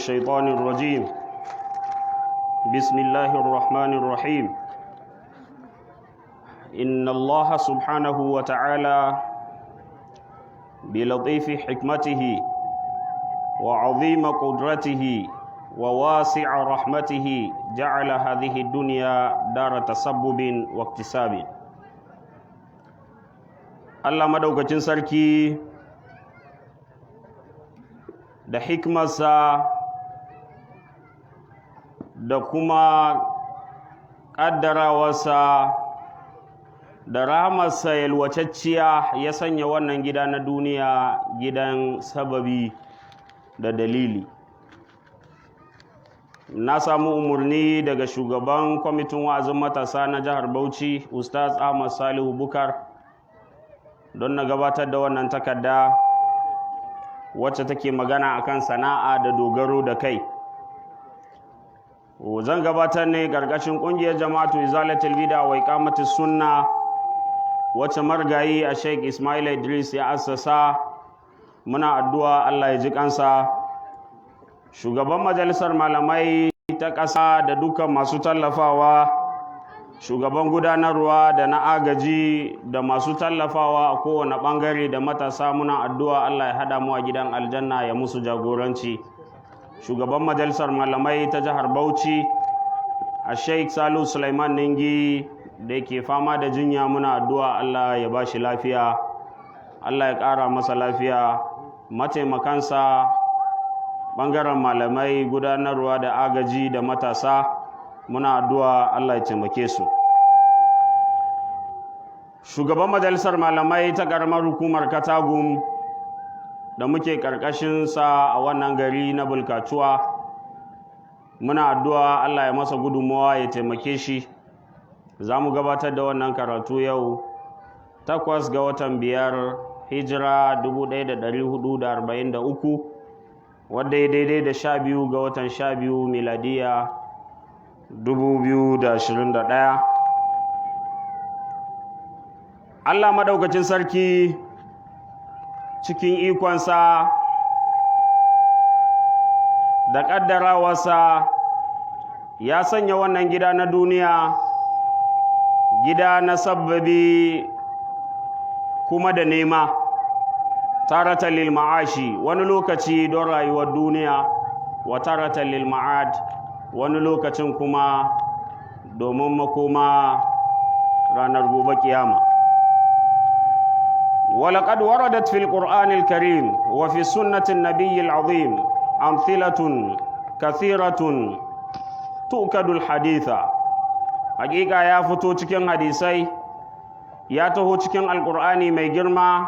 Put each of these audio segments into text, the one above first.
الشيطان الرجيم. بسم الله الرحمن الرحيم. إن الله سبحانه وتعالى بلطيف حكمته وعظيم قدرته وواسع رحمته جعل هذه الدنيا دار تسبب واكتساب. Allah madaukakin sarki da hikmarsa da kuma ƙaddarawarsa da rahamarsa yalwatacciya ya sanya wannan gida na duniya gidan sababi da dalili. Na samu umarni daga shugaban kwamitin wa'azin matasa na jihar Bauchi, Ustaz Ahmad Salihu Bukar, don na gabatar da wannan takarda wacce take magana akan sana'a da dogaro da kai. Zan gabatar ne ƙarƙashin ƙungiyar Jama'atu Izalatul Bida wa Iqamatus Sunna, wacce marigayi a Sheikh Ismail Idris ya assasa. Muna addu'a Allah ya ji kansa. Shugaban majalisar malamai ta ƙasa da dukkan masu tallafawa, shugaban gudanarwa da na agaji da masu tallafawa a kowane ɓangare da matasa, muna addu'a Allah ya haɗa mu a gidan aljanna ya musu jagoranci. Shugaban majalisar malamai ta jihar Bauchi, a Sheikh Salu Sulaiman Ningi, da ke fama da jinya, muna addu'a Allah ya ba shi lafiya, Allah ya ƙara masa lafiya. Mataimakansa, ɓangaren malamai, gudanarwa da agaji da matasa, muna addu'a Allah ya taimake su. Shugaban majalisar malamai ta ƙaramar hukumar Katagum da muke ƙarƙashinsa a wannan gari na Bulkacuwa, muna addu'a Allah ya masa gudunmawa ya taimake shi. Za mu gabatar da wannan karatu yau, 8 ga watan 5, hijira 1443, wadda ya daidai da 12 ga watan 12, miladiya 2021. Allah maɗaukacin sarki cikin ikonsa da ƙaddarawarsa ya sanya wannan gida na duniya gida na sababi kuma da nema, taratan lil ma'ashi, wani lokaci don rayuwar duniya, wa taratan lil ma'ad, wani lokacin kuma domin makoma ranar gobe kiyama. ولقد وردت في القرآن الكريم وفي سنة النبي العظيم أمثلة كثيرة تؤكد الحديث. حقيقة ya fito cikin hadisai, ya taho cikin Alƙur'ani mai girma,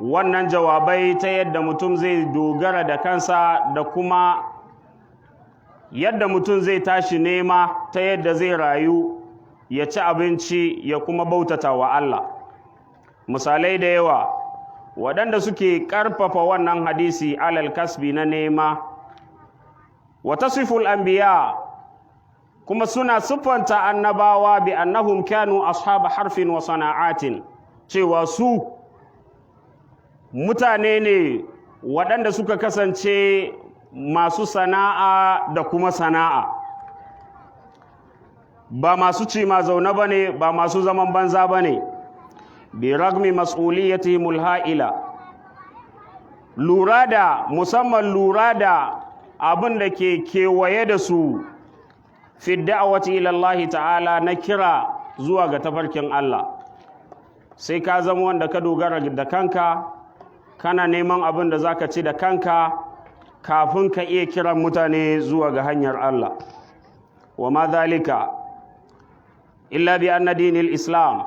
wannan jawabai ta yadda mutum zai dogara da kansa da kuma yadda mutum zai tashi nema ta yadda zai rayu, ya ci abinci, ya kuma bautata wa Allah. Misalai da yawa waɗanda suke ƙarfafa wannan hadisi alal kasbi na nema. Wa tasiful anbiya, kuma suna siffanta annabawa, bi annahum kanu ashaba harfin wa sana'atin, cewa su mutane ne waɗanda suka kasance masu sana'a da kuma sana'a, ba masu cima zaune ba ne, ba masu zaman banza ba ne. Bi ragmi mas'uliyatihimul ha'ila, lura da musamman lura da abin da ke kewaye da su, fi da'awati ila Allah ta'ala, na kira zuwa ga tafarkin Allah. Sai ka zama wanda ka dogara da kanka, kana neman abin da zaka ci da kanka kafin ka iya kiran mutane zuwa ga hanyar Allah. Wa ma zalika illa bi anna dinil Islam,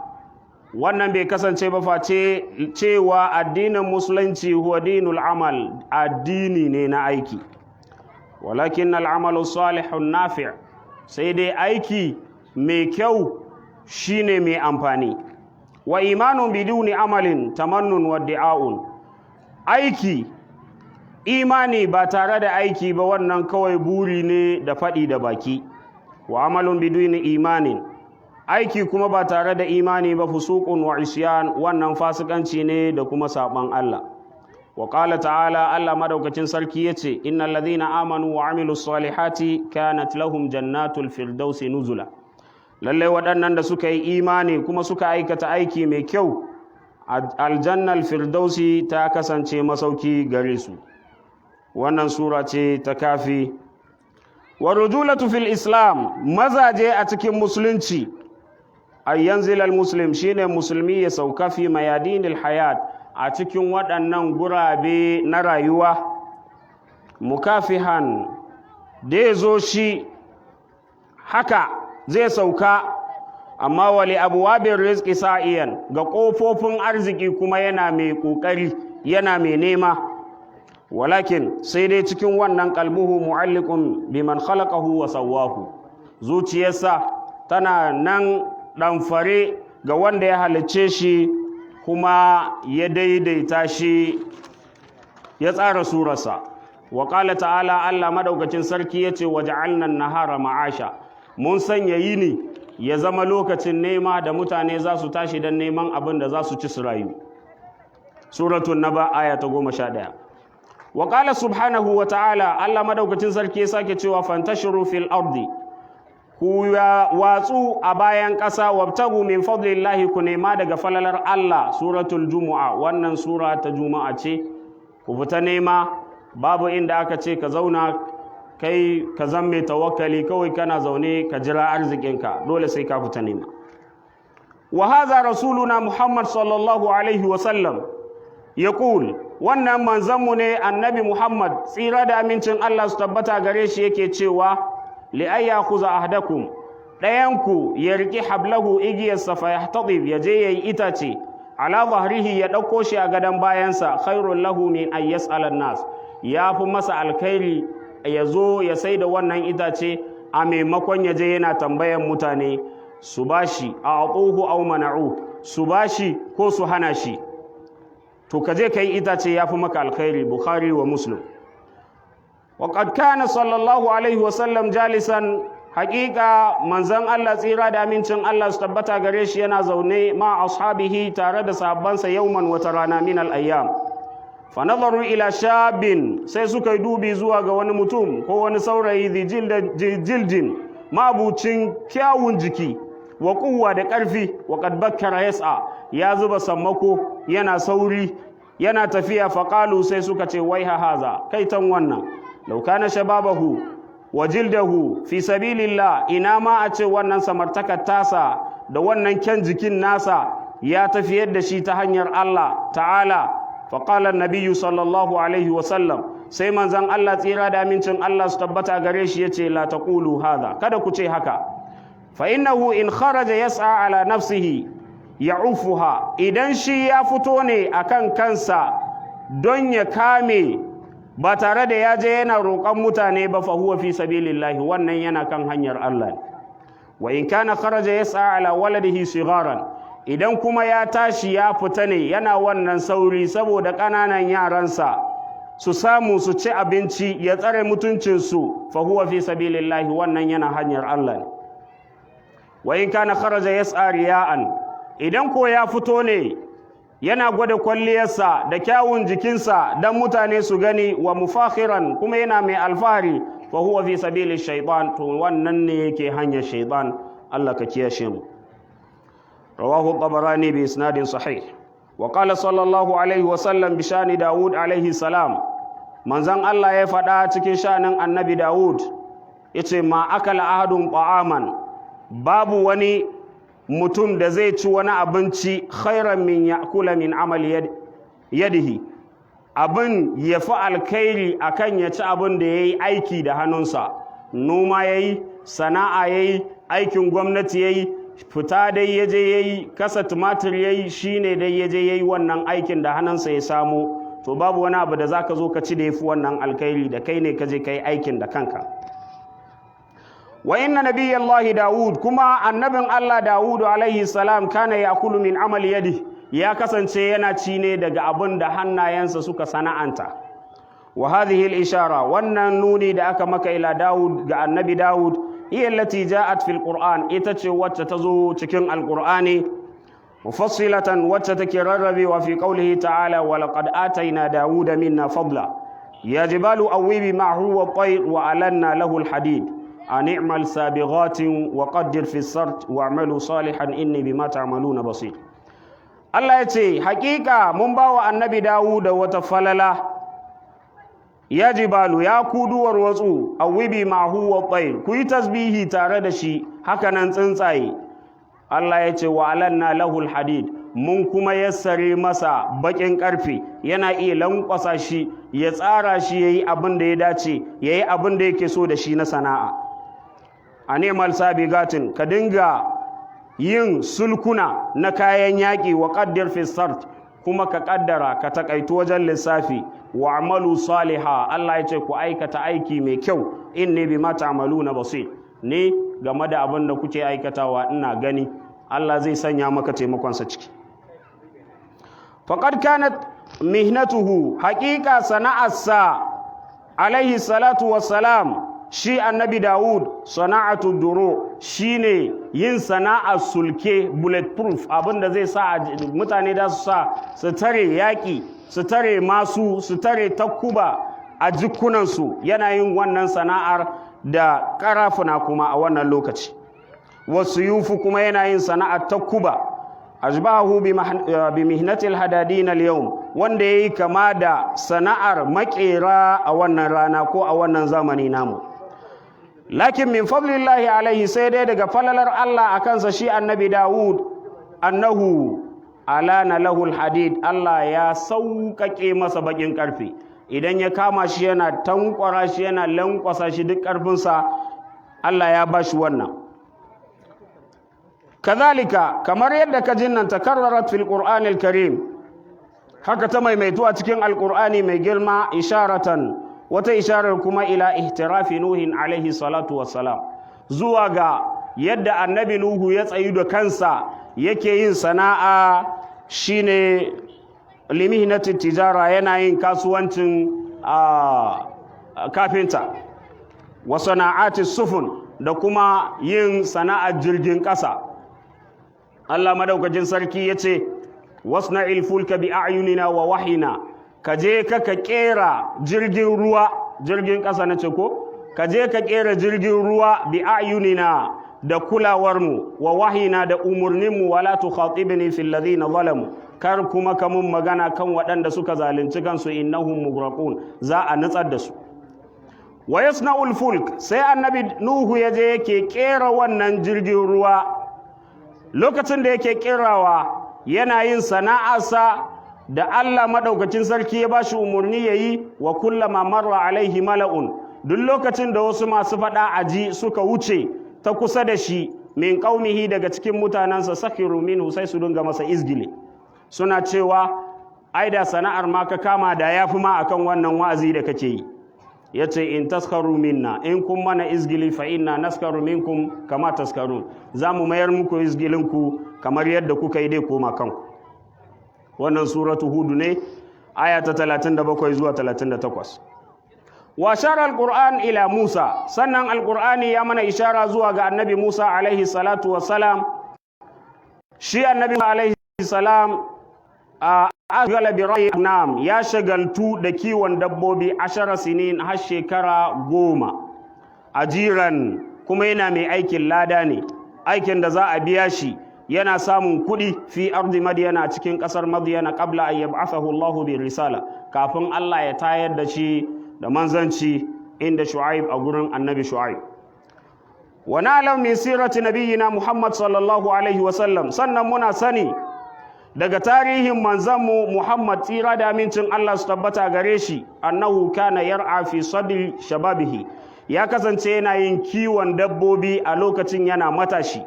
wannan bai kasance ba face cewa addinin Musulunci huwa dinul amal, addini ne na aiki. Walakin al'amalu salihun nafi', sai dai aiki mai kyau shine mai amfani. Wa imanun biduni amalin tamannun wa di'a'un, aiki, imani ba tare da aiki ba, wannan kawai buri ne da faɗi da baki. Wa amalun biduni imanin, aiki kuma ba tare da imani ba, fusuqun wa isyan, wannan fasikanci ne da kuma saban Allah. Wa qala ta'ala, Allah madaukakin sarki yace: "Innal ladhina amanu wa amilus salihati kanat lahum jannatul firdausi nuzula." Lalle waɗannan da suka yi imani kuma suka aikata aiki mai kyau, aljannal firdausi ta kasance masauki gare su. Wannan sura ce ta Kafi. Wa rujulatu fil Islam, mazaje a cikin musulunci, ay yanzil al muslim, shine musulmi ya sauka, fi mayadinil hayat, a cikin waɗannan gurabe na rayuwa, mukafihan, da ya zo shi haka zai sauka, amma wali abwabir rizqi sa'iyan, ga ƙofofin arziki kuma yana mai ƙoƙari, yana mai nema. Walakin, sai dai cikin wannan, qalbuhu mu'alliqun biman khalaqahu wa sawwahu, zuciyarsa tana nan ɗamfare ga wanda ya halicce shi kuma ya daidaita shi, ya tsara surarsa. Wa qala ta'ala, Allah madaukakin sarki yace: "Waja'alna nahara ma'asha." Mun sanya yini ya zama lokacin nema da mutane za su tashi don neman abin da za su ci su rayu. Suratul Naba, aya ta 11. Wa qala subhanahu wa ta'ala, Allah madaukakin sarki ya sake cewa: "Fantashiru fil ardi," ku watsu a bayan ƙasa, "wabtagu min fadlillahi," ku nema daga falalar Allah. Suratul Jumu'a, wannan sura ta Juma'a ce. Ku fita nema. Babu inda aka ce ka zauna kai ka zan mai tawakkali, kawai kana zaune ka jira arzikinka. Dole sai ka fita nema. Wa hadha rasuluna Muhammad sallallahu alaihi wa sallam yaqul, wannan manzanmu ne Annabi Muhammad, tsira da amincin Allah su tabbata gare shi, yake cewa: "Li ayyakuza ahdakum," ɗayanku ya riƙi, "hablahu," igiyarsa, "fa yahtatib," ya je yayi itace, "ala zahrihi," ya ɗauko shi a gadon bayansa, "khairul lahu min an yas'ala nas," ya fi masa alkhairi ya zo ya sai da wannan itace a maimakon ya je yana tambayan mutane su bashi, a atuhu aw mana'u, su bashi ko su hana shi. To ka je ka yi itace ya fi maka alkhairi. Bukhari wa Muslim. وقد كان صلى الله عليه وسلم جالسا, haƙiƙa manzon Allah, tsira da amincin Allah su tabbata gare shi, yana zaune, ma ashabihi, tare da sahabbansa, yauman, wata rana, min al-ayyam, fa nazaru ila shabin, sai suka yi dubi zuwa ga wani mutum ko wani saurayi, jildin, mabucin kyawun jiki, wa quwwa, da ƙarfi, wa qad bakkara yas'a, ya zuba sammako yana sauri yana tafiya. Faqalu, sai suka ce: "Waiha haza," kaitan wannan, "law kana shababahu wa jildahu fi sabilillah," ina ma a ce wannan samartakar tasa da wannan kyan jikin nasa ya tafiyar da shi ta hanyar Allah ta'ala. Faqala an-nabiyyu sallallahu alaihi wa sallam, sai manzon Allah, tsira da amincin Allah su tabbata gare shi, yace: "La taqulu hadha," kada ku ce haka. "Fa innahu in kharaja yas'a ala nafsihi ya'ufuha," idan shi ya fito ne akan kansa don ya kame ba tare da ya je yana roƙon mutane ba, fa huwa fi sabilillahi, wannan yana kan hanyar Allah. "Wa in kana kharaja yas'a ala waladihi sigharan," idan kuma ya tashi ya fita ne yana wannan sauri saboda ƙananan yaransa su samu su ci abinci, ya tsare mutuncinsu, fa huwa fi sabilillahi, wannan yana hanyar Allah ne. "Wa in kana kharaja yas'a riya'an," idan ko ya fito ne yana gwada kwalliyarsa da kyawun jikinsa don mutane su gani, wa mufakhiran, kuma yana mai alfahari, fa huwa fi sabili shaitan, to wannan ne yake hanyar shaitan. Allah ka kiyashe mu. Rawahu Tabarani bi isnadin sahih. Wa qala sallallahu alaihi wa sallam bi shani Dawud alaihi salam, manzon Allah ya faɗa cikin shanin Annabi Dawud, yace: "Ma akala ahadun ta'aman," babu wani mutum da zai ci wani abinci, "khairan min ya'kula min amali yadihi," abin ya fi alkhairi akan ya ci abin da ya yi aiki da hannunsa, noma ya yi, sana'a ya yi, aikin gwamnati ya yi, fita dai ya je ya yi, kasa tumatir ya yi, shi ne dai ya je ya yi wannan aikin da hannunsa ya samu. To babu wani abu da za ka zo ka ci da ya fi wannan alkhairi da kai ne ka je ka yi aikin da kanka. Wa inna nabiyallahi Dawud, kuma annabin Allah Dawud alaihi salam, kana yakulu min amali yadi, ya kasance yana ci ne daga abin da hannayensa suka sana'anta. Wa hadhihi al-ishara, wannan nuni da aka maka, ila Dawud, ga Annabi Dawud, hiya allati ja'at fil Qur'an, ita ce wacce ta zo cikin Alqur'ani. Mufassilatan, wacce take rarrabewa, fi qaulihi ta'ala: wa laqad ataina Dawuda minna fadla ya jibalu awwibi ma'ahu wa tayr wa alanna lahu alhadid an i'mal sabighatin wa qaddir fi sart wa'malu salihan inni bima ta'maluna basir. Allah ya ce hakika mun ba wa Annabi Dawud wata falala. Ya jibalu, ya ku duwar watsu, awwibi ma'ahu wa tayr, ku yi tasbihi tare da shi, hakanan tsuntsaye. Allah ya ce wa alanna lahul hadid, mun kuma yassare masa bakin karfe, yana iya lankwasa shi, ya tsara shi, yayi abin da ya dace, yayi abin da yake so da shi na sana'a. A nemal sabigatin, ka dinga yin sulkuna na kayan yaƙi, wa qaddir fi sart, kuma ka kaddara, ka takaitu wajen lissafi, wa amalu saliha. Allah ya ce ku aikata aiki mai kyau. Inni bima ta'maluna basir, ne game da abin da kuke aikatawa ina gani. Allah zai sanya maka taimakonsa ciki. Faqad kanat mihnatuhu, haqiqa sana'arsa, alaihi salatu wassalam, shi Annabi Dawud, sana'atu duru, shine yin sana'ar sulke, bulletproof, abin da zai sa mutane da su sa su tare yaƙi, su tare masu, su tare takuba a jikunansu. Yana yin wannan sana'ar da karafuna kuma a wannan lokaci, wasu yufu, kuma yana yin sana'ar takuba, ashbahu bi mihnatil hadadin al-yawm, wanda yayi kama da sana'ar makera a wannan rana ko a wannan zamani namu. Lakin min fadlillahi alaihi, sai dai daga falalar Allah a kansa shi Annabi Dawud, annahu alana lahu hadid, Allah ya sauƙaƙe masa bakin ƙarfe. Idan ya kama shi, yana tankwara shi, yana lankwasa shi duk ƙarfinsa. Allah ya bashi wannan. Kazalika, kamar yadda ka jinnan, takarrarat fil Qur'anil Karim, haka ta maimaitu a cikin Alqur'ani mai girma, isharatan, wata isharar kuma, ila ihtirafi Nuhin alaihi salatu wassalam, zuwa ga yadda Annabi Nuhu ya tsayu da kansa yake yin sana'a, shine limihnatin tijara, yana yin kasuwancin kafinta, wa sana'ati sufun, da kuma yin sana'ar jirgin ƙasa. Allah Madaukakin Sarki ya ce: wasna'il fulka bi a'yunina wa wahyina. Ka je ka kera jirgin ruwa, jirgin ƙasa na ce ko, ka je ka kera jirgin ruwa, bi a'yunina, da kulawarmu, wa wahyina, da umurninmu, wala tukhatibni fil ladina zalamu, kar kuma ka mun magana kan waɗanda suka zalunci kansu, innahum mughraqun, za a nutsar da su. Wa yasna'ul fulk, sai Annabi Nuhu ya je yake kera wannan jirgin ruwa. Lokacin da yake kerawa, yana yin sana'arsa da Allah Maɗaukacin Sarki ya bashi umarni ya yi. Wa kullama marra alaihi mala'un, duk lokacin da wasu masu faɗa aji suka wuce ta kusa da shi, min qaumihi, daga cikin mutanensa, sakhiru minhu, sai su dinga masa izgile, suna cewa ai da sana'ar ma ka kama da yafi ma akan wannan wa'azi da kake yi. Yace: in taskaru minna, in kun mana izgili, fa inna naskaru minkum kama taskarun, za mu mayar muku izgilinku kamar yadda kuka yi dai koma kanku. Wannan Suratu Hudu ne, aya ta 37 zuwa 38. Wa ashara alquran ila Musa, sannan Alqur'ani ya mana ishara zuwa ga Annabi Musa alaihi salatu wassalam. Shi Annabi alaihi salam a ashgala bi nam, ya shagaltu da kiwon dabbobi, 10 sinin, har shekara 10, ajiran, kuma yana mai aikin lada ne, aikin da za a biya shi, yana samun kuɗi, fi ardi Madyana, cikin ƙasar Madyana, qabla an yab'athahu Allah bi risala, kafin Allah ya tayar da shi da manzanci, inda Shu'aib, a gurin Annabi Shu'aib. Wa na'lam min sirati nabiyyina Muhammad sallallahu alaihi wa sallam, sannan muna sani daga tarihin manzanmu Muhammad, tsira da amincin Allah su tabbata gare shi, annahu kana yar'a fi sadri shababihi, ya kasance yana yin kiwon dabbobi a lokacin yana matashi,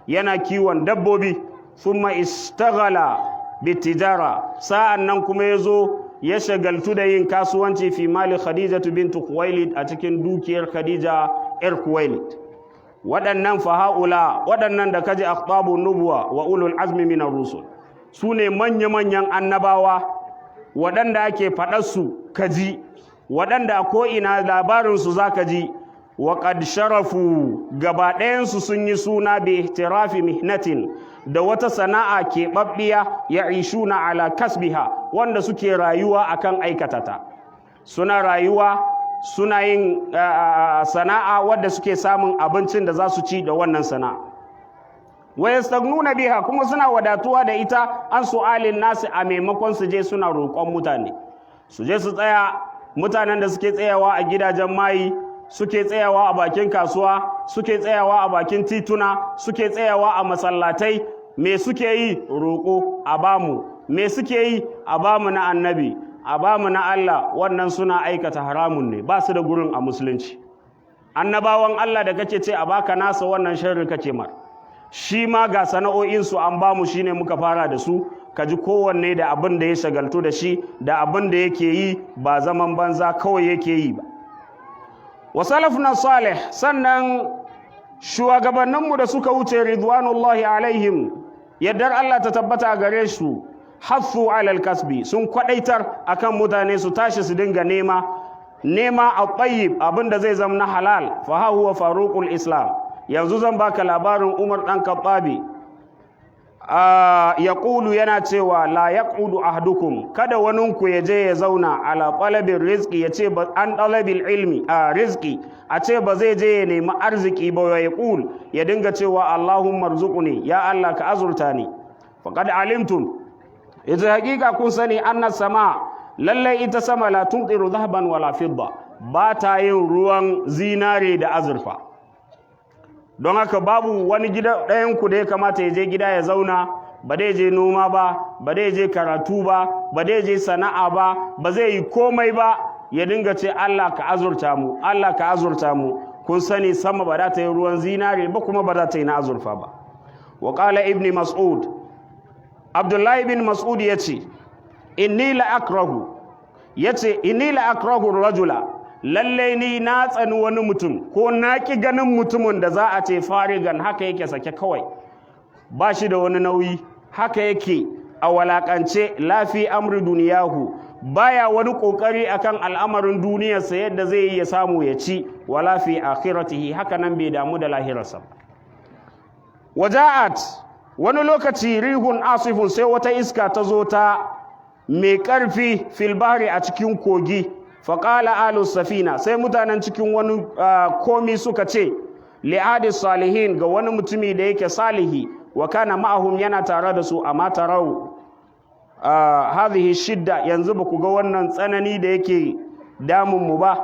yana kiwon dabbobi. Thumma istaghala bitijara, sa'an nan kuma ya zo ya shagaltu da yin kasuwanci, fi mali Khadija bintu Khuwailid, a cikin dukiyar Khadija yar Khuwailid. Waɗannan faha'ula, waɗannan da kaji, aqtabu nubuwa wa ulul azmi minar rusul, su ne manya-manyan annabawa waɗanda ake faɗarsu kaji, waɗanda a ko'ina labarinsu za ka ji. Wa qad sharafu, gaba ɗayansu sun yi suna bi ihtirafi mihnatin, da wata sana'a keɓaɓɓiya, ya'ishuna ala kasbiha, wanda suke rayuwa akan aikata ta. Suna rayuwa, suna yin sana'a wadda suke samun abincin da za su ci da wannan sana'a. Wa yastagnuna biha, kuma suna wadatuwa da ita, an su'alin nasi, a maimakon su je suna roƙon mutane, su je su tsaya. Mutanen da suke tsayawa a gidajen mayi, suke tsayawa a bakin kasuwa, suke tsayawa a bakin tituna, suke tsayawa a masallatai, me suke yi? Roƙo, a bamu. Me suke yi? A bamu na Annabi, a bamu na Allah. Wannan suna aikata haramun ne, ba su da gurin a Musulunci. Annabawan Allah da kake ce a baka nasa, wannan sharri kake mar. Shi ma ga sana'o'insu an bamu, shine muka fara da su. Ka ji kowanne da abin da ya shagaltu da shi, da abin da yake yi, ba zaman banza kawai yake yi ba. Wa salafuna salih, sannan shugabanninmu da suka wuce, ridwanullahi alaihim, yaddar Allah ta tabbata gare su, hathu alal kasbi, sun kwadaitar akan mutane su tashi su dinga nema, nema a tayyib, abin da zai zama na halal. Fa ha huwa faruqul islam, yanzu zan baka labarin Umar dan Khattabi, ya ƙulu, yana cewa: la yaqudu ahadukum, kada waninku ya je ya zauna, ala talabin rizqi, ya ce an talabil ilmi a rizqi, a ce ba zai je ya nemi arziki ba, ya ƙul, ya dinga cewa: Allahumma rzuqni, ya Allah ka azurta ni. Faqad alimtum, yace hakika kun sani, anna sama, lallai ita sama, la tumtiru dhahaban wala fidda, ba ta yin ruwan zinare da azurfa. Don haka babu wani gida ɗayan ku da ya kamata ya je gida ya zauna, ba dai je noma ba, ba dai je karatu ba, ba dai je sana'a ba, ba zai yi komai ba, ya dinga ce: Allah ka azurta mu, Allah ka azurta mu. Kun sani sama ba za ta yi ruwan zinare ba, kuma ba za ta yi na azurfa ba. Wa qala Ibn Mas'ud, Abdullahi bin Mas'ud yace: inni la akrahu, yace inni la akrahu rajula, lallai ni na tsani wani mutum, ko na ki ganin mutumin da za a ce farigan, haka yake sake kawai, ba shi da wani nauyi, haka yake a walakance, la fi amri duniyahu, baya wani kokari akan al'amarin duniyarsa, yadda zai yi ya samu ya ci, wala fi akhiratihi, haka nan bai damu da lahirarsa. Waja'at, wani lokaci, rihun asifun, sai wata iska ta zo ta mai ƙarfi, fil bahri, a cikin kogi. Faƙala alu safina, sai mutanen cikin wani komi suka ce, li'adi salihin, ga wani mutumi da yake salihi, wa kana ma'ahum, yana tare da su: amma tarau hadhihi shidda, yanzu ba ku ga wannan tsanani da yake damun mu ba?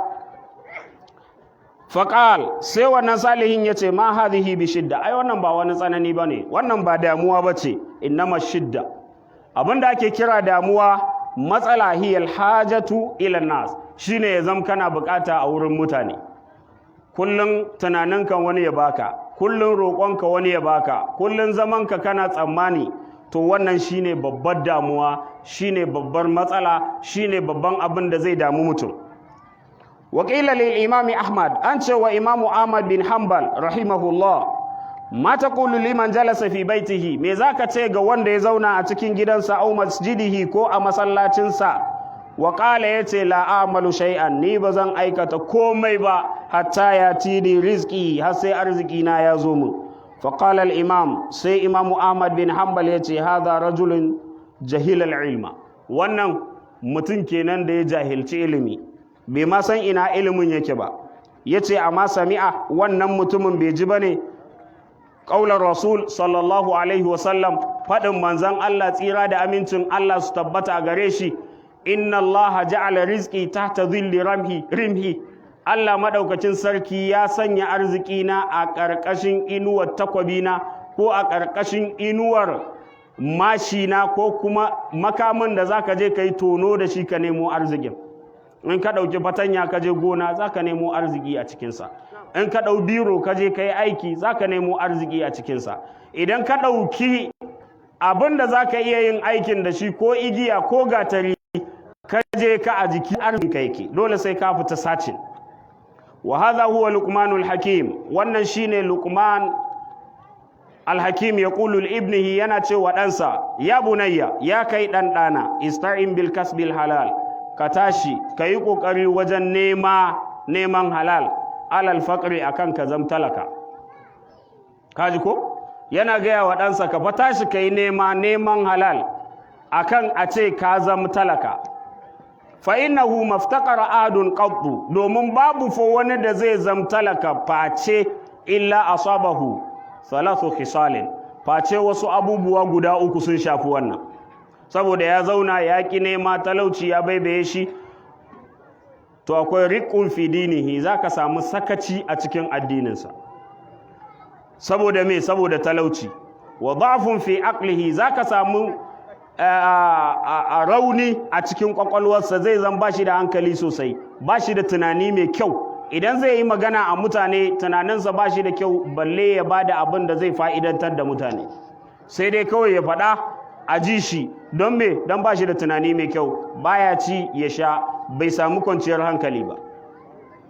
Faƙal, sai wannan salihin ya ce: ma hadhihi bi shidda, ai wannan ba wani tsanani ba ne, wannan ba damuwa ba ce. Innama shidda, abinda ake kira damuwa, matsala, hiyal hajatu ila nas, shine ya zam kana bukata a wurin mutane, kullum tunaninka wani ya baka, kullum roƙonka wani ya baka, kullum zamanka kana tsammani. To wannan shine babbar damuwa, shine babbar matsala, shine babban abin da zai damu mutum. Waƙila lil Imami Ahmad, an ce wa Imamu Ahmad bin Hanbal rahimahullah: ma taqulu liman jalasa fi baitihi, me zaka ce ga wanda ya zauna a cikin gidansa, au masjidihi, ko a masallacinsa, wa qala, yace: la a'malu shay'an, ni bazan aikata komai ba, hatta yatini rizqi, har sai arziki na ya zo mun. Fa qala al imam, sai Imamu Ahmad bin Hanbal yace: hadha rajulun jahila al ilma, wannan mutum kenan da ya jahilci ilimi, bai ma san ina ilimin yake ba. Yace: amma sami'a, wannan mutumin bai ji bane ƙaular Rasul sallallahu alaihi wasallam, faɗin manzan Allah, tsira da amincin Allah su tabbata a gare shi: inna Allah ja'ala rizqi tahta dhilli ramhi rimhi, Allah madaukakin sarki ya sanya arziki na a ƙarƙashin inuwar takwabina, ko a ƙarƙashin inuwar mashina, ko kuma makamin da zaka je kai tono da shi ka nemo arzikin. In ka ɗauki fatanya ka je gona, za ka nemo arziki a cikinsa. In ka ɗau biro ka je ka yi aiki, za ka nemo arziki a cikinsa. Idan ka ɗauki abin da za ka iya yin aikin da shi, ko igiya ko gatari, ka je ka a jiki arzikinka yake. Dole sai ka fita sacin. Wa hadha huwa Luqmanul Hakim, wannan shine Luqman Alhakim, ya qulu ibnihi, yana cewa ɗansa: ya bunayya, ya kai ɗan ɗana, ista'in bil kasbil halal, ka tashi ka yi ƙoƙari wajen nema, neman halal. Alal faqri, akan ka zam talaka. Kaji ko? Yana gaya wa ɗansa, ka fa tashi ka yi nema, neman halal, akan a ce ka zam talaka. Fa innahu maftaqara ahadun qattu, domin babu fa wani da zai zam talaka face illa asabahu thalathu khisalin, face wasu abubuwa guda uku sun shafi wannan. Saboda ya zauna ya ƙi nema, talauci ya baibaye shi. To akwai riqun fi dinihi, zaka samu sakaci a cikin addininsa. Saboda me? Saboda talauci. Wa da'fun fi aqlihi, zaka samu a rauni a cikin kwakwalwarsa, zai zan bashi da hankali sosai, bashi da tunani mai kyau. Idan zai yi magana a mutane, tunaninsa bashi da kyau, balle ya bada abin da zai fa'idantar da mutane. Sai dai kawai ya faɗa a ji shi. Don me? Don bashi da tunani mai kyau, baya ci ya sha, bai samu kwanciyar hankali ba.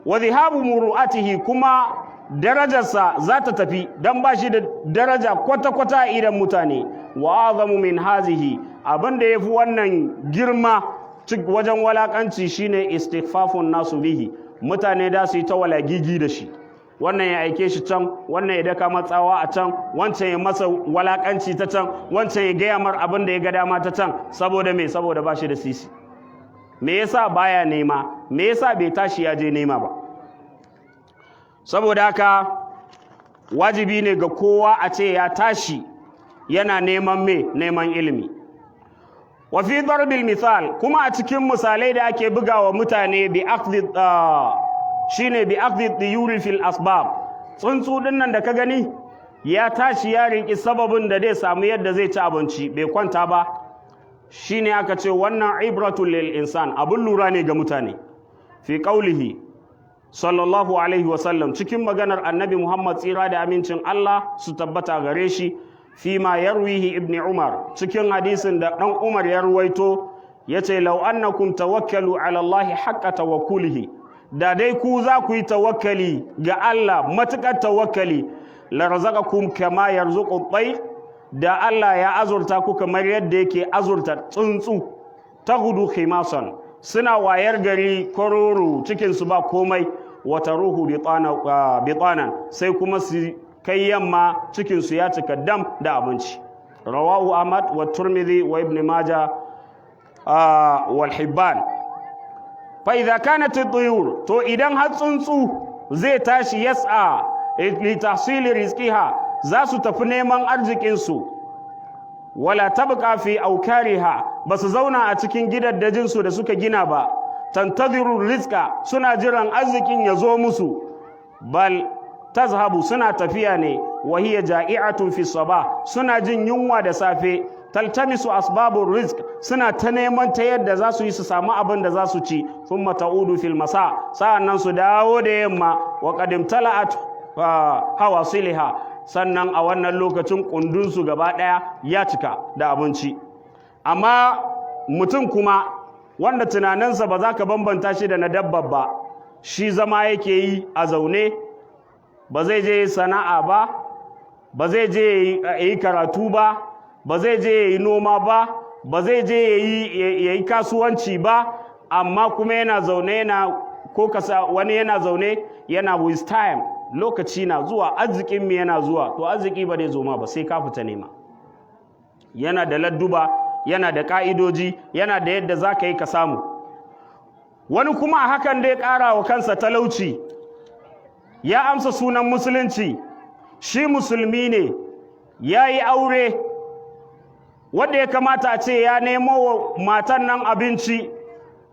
Wa dhihabu muru'atihi, kuma darajarsa za ta tafi, don ba shi da daraja kwata-kwata a idan mutane. Wa azamu min hazihi, abin da ya fi wannan girma wajen walakanci shine istighfafun nasu bihi, mutane da su yi ta walagigi da shi. Wannan ya aike shi can, wannan ya daka matsawa a can, wancan ya masa walakanci ta can, wancan ya gaya mar abin da ya ga dama ta can. Saboda me? Saboda ba shi da sisi. Me yasa baya nema? Me yasa bai tashi ya je nema ba? Saboda haka wajibi ne ga kowa a ce ya tashi yana neman me? Neman ilimi. Wa fi darbil misal, kuma a cikin misalai da ake bugawa mutane, bi akhdhi, shine bi akhdhi tiyuri fil asbab. Tsuntsu din nan da ka gani ya tashi ya riki sababin da zai samu yadda zai ci abinci, bai kwanta ba, shine aka ce wannan ibratul lil insan, abun lura ne ga mutane. Fi qaulihi sallallahu alaihi wasallam, cikin maganar Annabi Muhammad, tsira da amincin Allah su tabbata gare shi, fi ma yarwihi Ibn Umar, cikin hadisin da dan Umar ya ruwaito, yace: "Law annakum tawakkalu ala Allah haqqa tawakkulihi", da dai ku za ku yi tawakkali ga Allah matukar tawakkali, "la razaqakum kama yarzuqu at da Allah ya azurta ku kamar yadda yake azurta tsuntsu. Taghdu khimasan, suna wayar gari kororo, cikinsu ba komai, wa taruhu bitanan, sai kuma su kai yamma cikinsu ya cika dam da abinci. Rawahu Ahmad wa Turmidi wa Ibn Majah wal Hibban. Fa idza kanat at-tuyur, to idan har tsuntsu zai tashi, yas'a li tahsili rizqiha, za su tafi neman arzikinsu, wala tabqa fi aukariha, ba su zauna a cikin gidaddajinsu da suka gina ba, tantadhiru rizqa, suna jiran arzikin ya zo musu, bal tazhabu, suna tafiya ne, wa hiya ja'i'atun fi sabah, suna jin yunwa da safe, taltamisu asbabur rizq, suna ta neman ta yadda za su yi su samu abin da za su ci, thumma ta'udu fil masa, sa'annan su dawo da yamma, wa qad imtala'at hawasiliha, sannan a wannan lokacin kundunsu gaba ɗaya ya cika da abinci. Amma mutum kuma wanda tunaninsa ba za ka bambanta shi da na dabba ba, shi zama yake yi a zaune, ba zai je sana'a ba, ba zai je yi karatu ba, ba zai je yi noma ba, ba zai je ya yi kasuwanci ba, amma kuma yana zaune yana ko kasa wani yana zaune yana "with time, lokaci na zuwa, arzikin mu yana zuwa". To arziki ba zai zo ma ba sai ka fita nema. Yana da ladduba, yana da ka'idoji, yana da yadda za ka yi ka samu. Wani kuma a hakan dai ƙara wa kansa talauci. Ya amsa sunan Musulunci, shi musulmi ne, ya yi aure, wanda ya kamata a ce ya nemo wa matan nan abinci,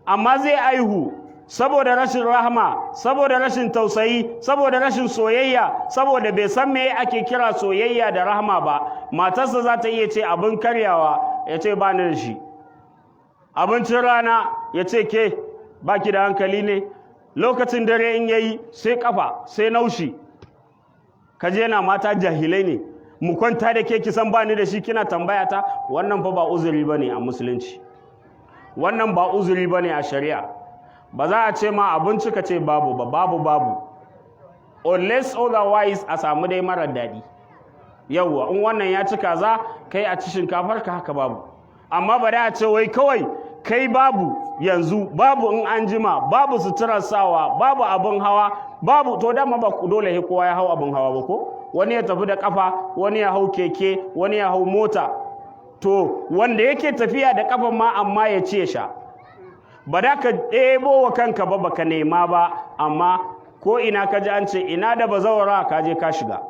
amma zai aihu, saboda rashin rahama, saboda rashin tausayi, saboda rashin soyayya, saboda bai san me ake kira soyayya da rahama ba, matarsa za ta iya ce abin karyawa, ya ce ba ni da shi. Abincin rana, ya ce ke baki da hankali ne. Lokacin dare in yayi, sai kafa sai naushi. Kaje na mata jahilai ne, mu kwanta da ke kisan ba ni da shi kina tambaya ta. Wannan fa ba uzuri bane a Musulunci, wannan ba uzuri bane a shari'a. Ba za a ce ma abinci ka ce babu ba, babu babu, unless otherwise a samu dai marar daɗi. Yauwa, in wannan ya ci kaza, kai a ci shinkafar ka, haka babu. Amma ba da a ce wai kawai Kai babu yanzu, babu in an jima, babu suturar sawa, babu abin hawa, babu. To dama ba dole sai kowa ya hau abin hawa ba, ko wani ya tafi da kafa, wani ya hau keke, wani ya hau mota. To wanda yake tafiya da kafan ma, amma ya ce sha, ba da ka ɗebo wa kanka ba, baka nema ba. Amma ko ina ka ji an ce ina da bazawara, ka je ka shiga,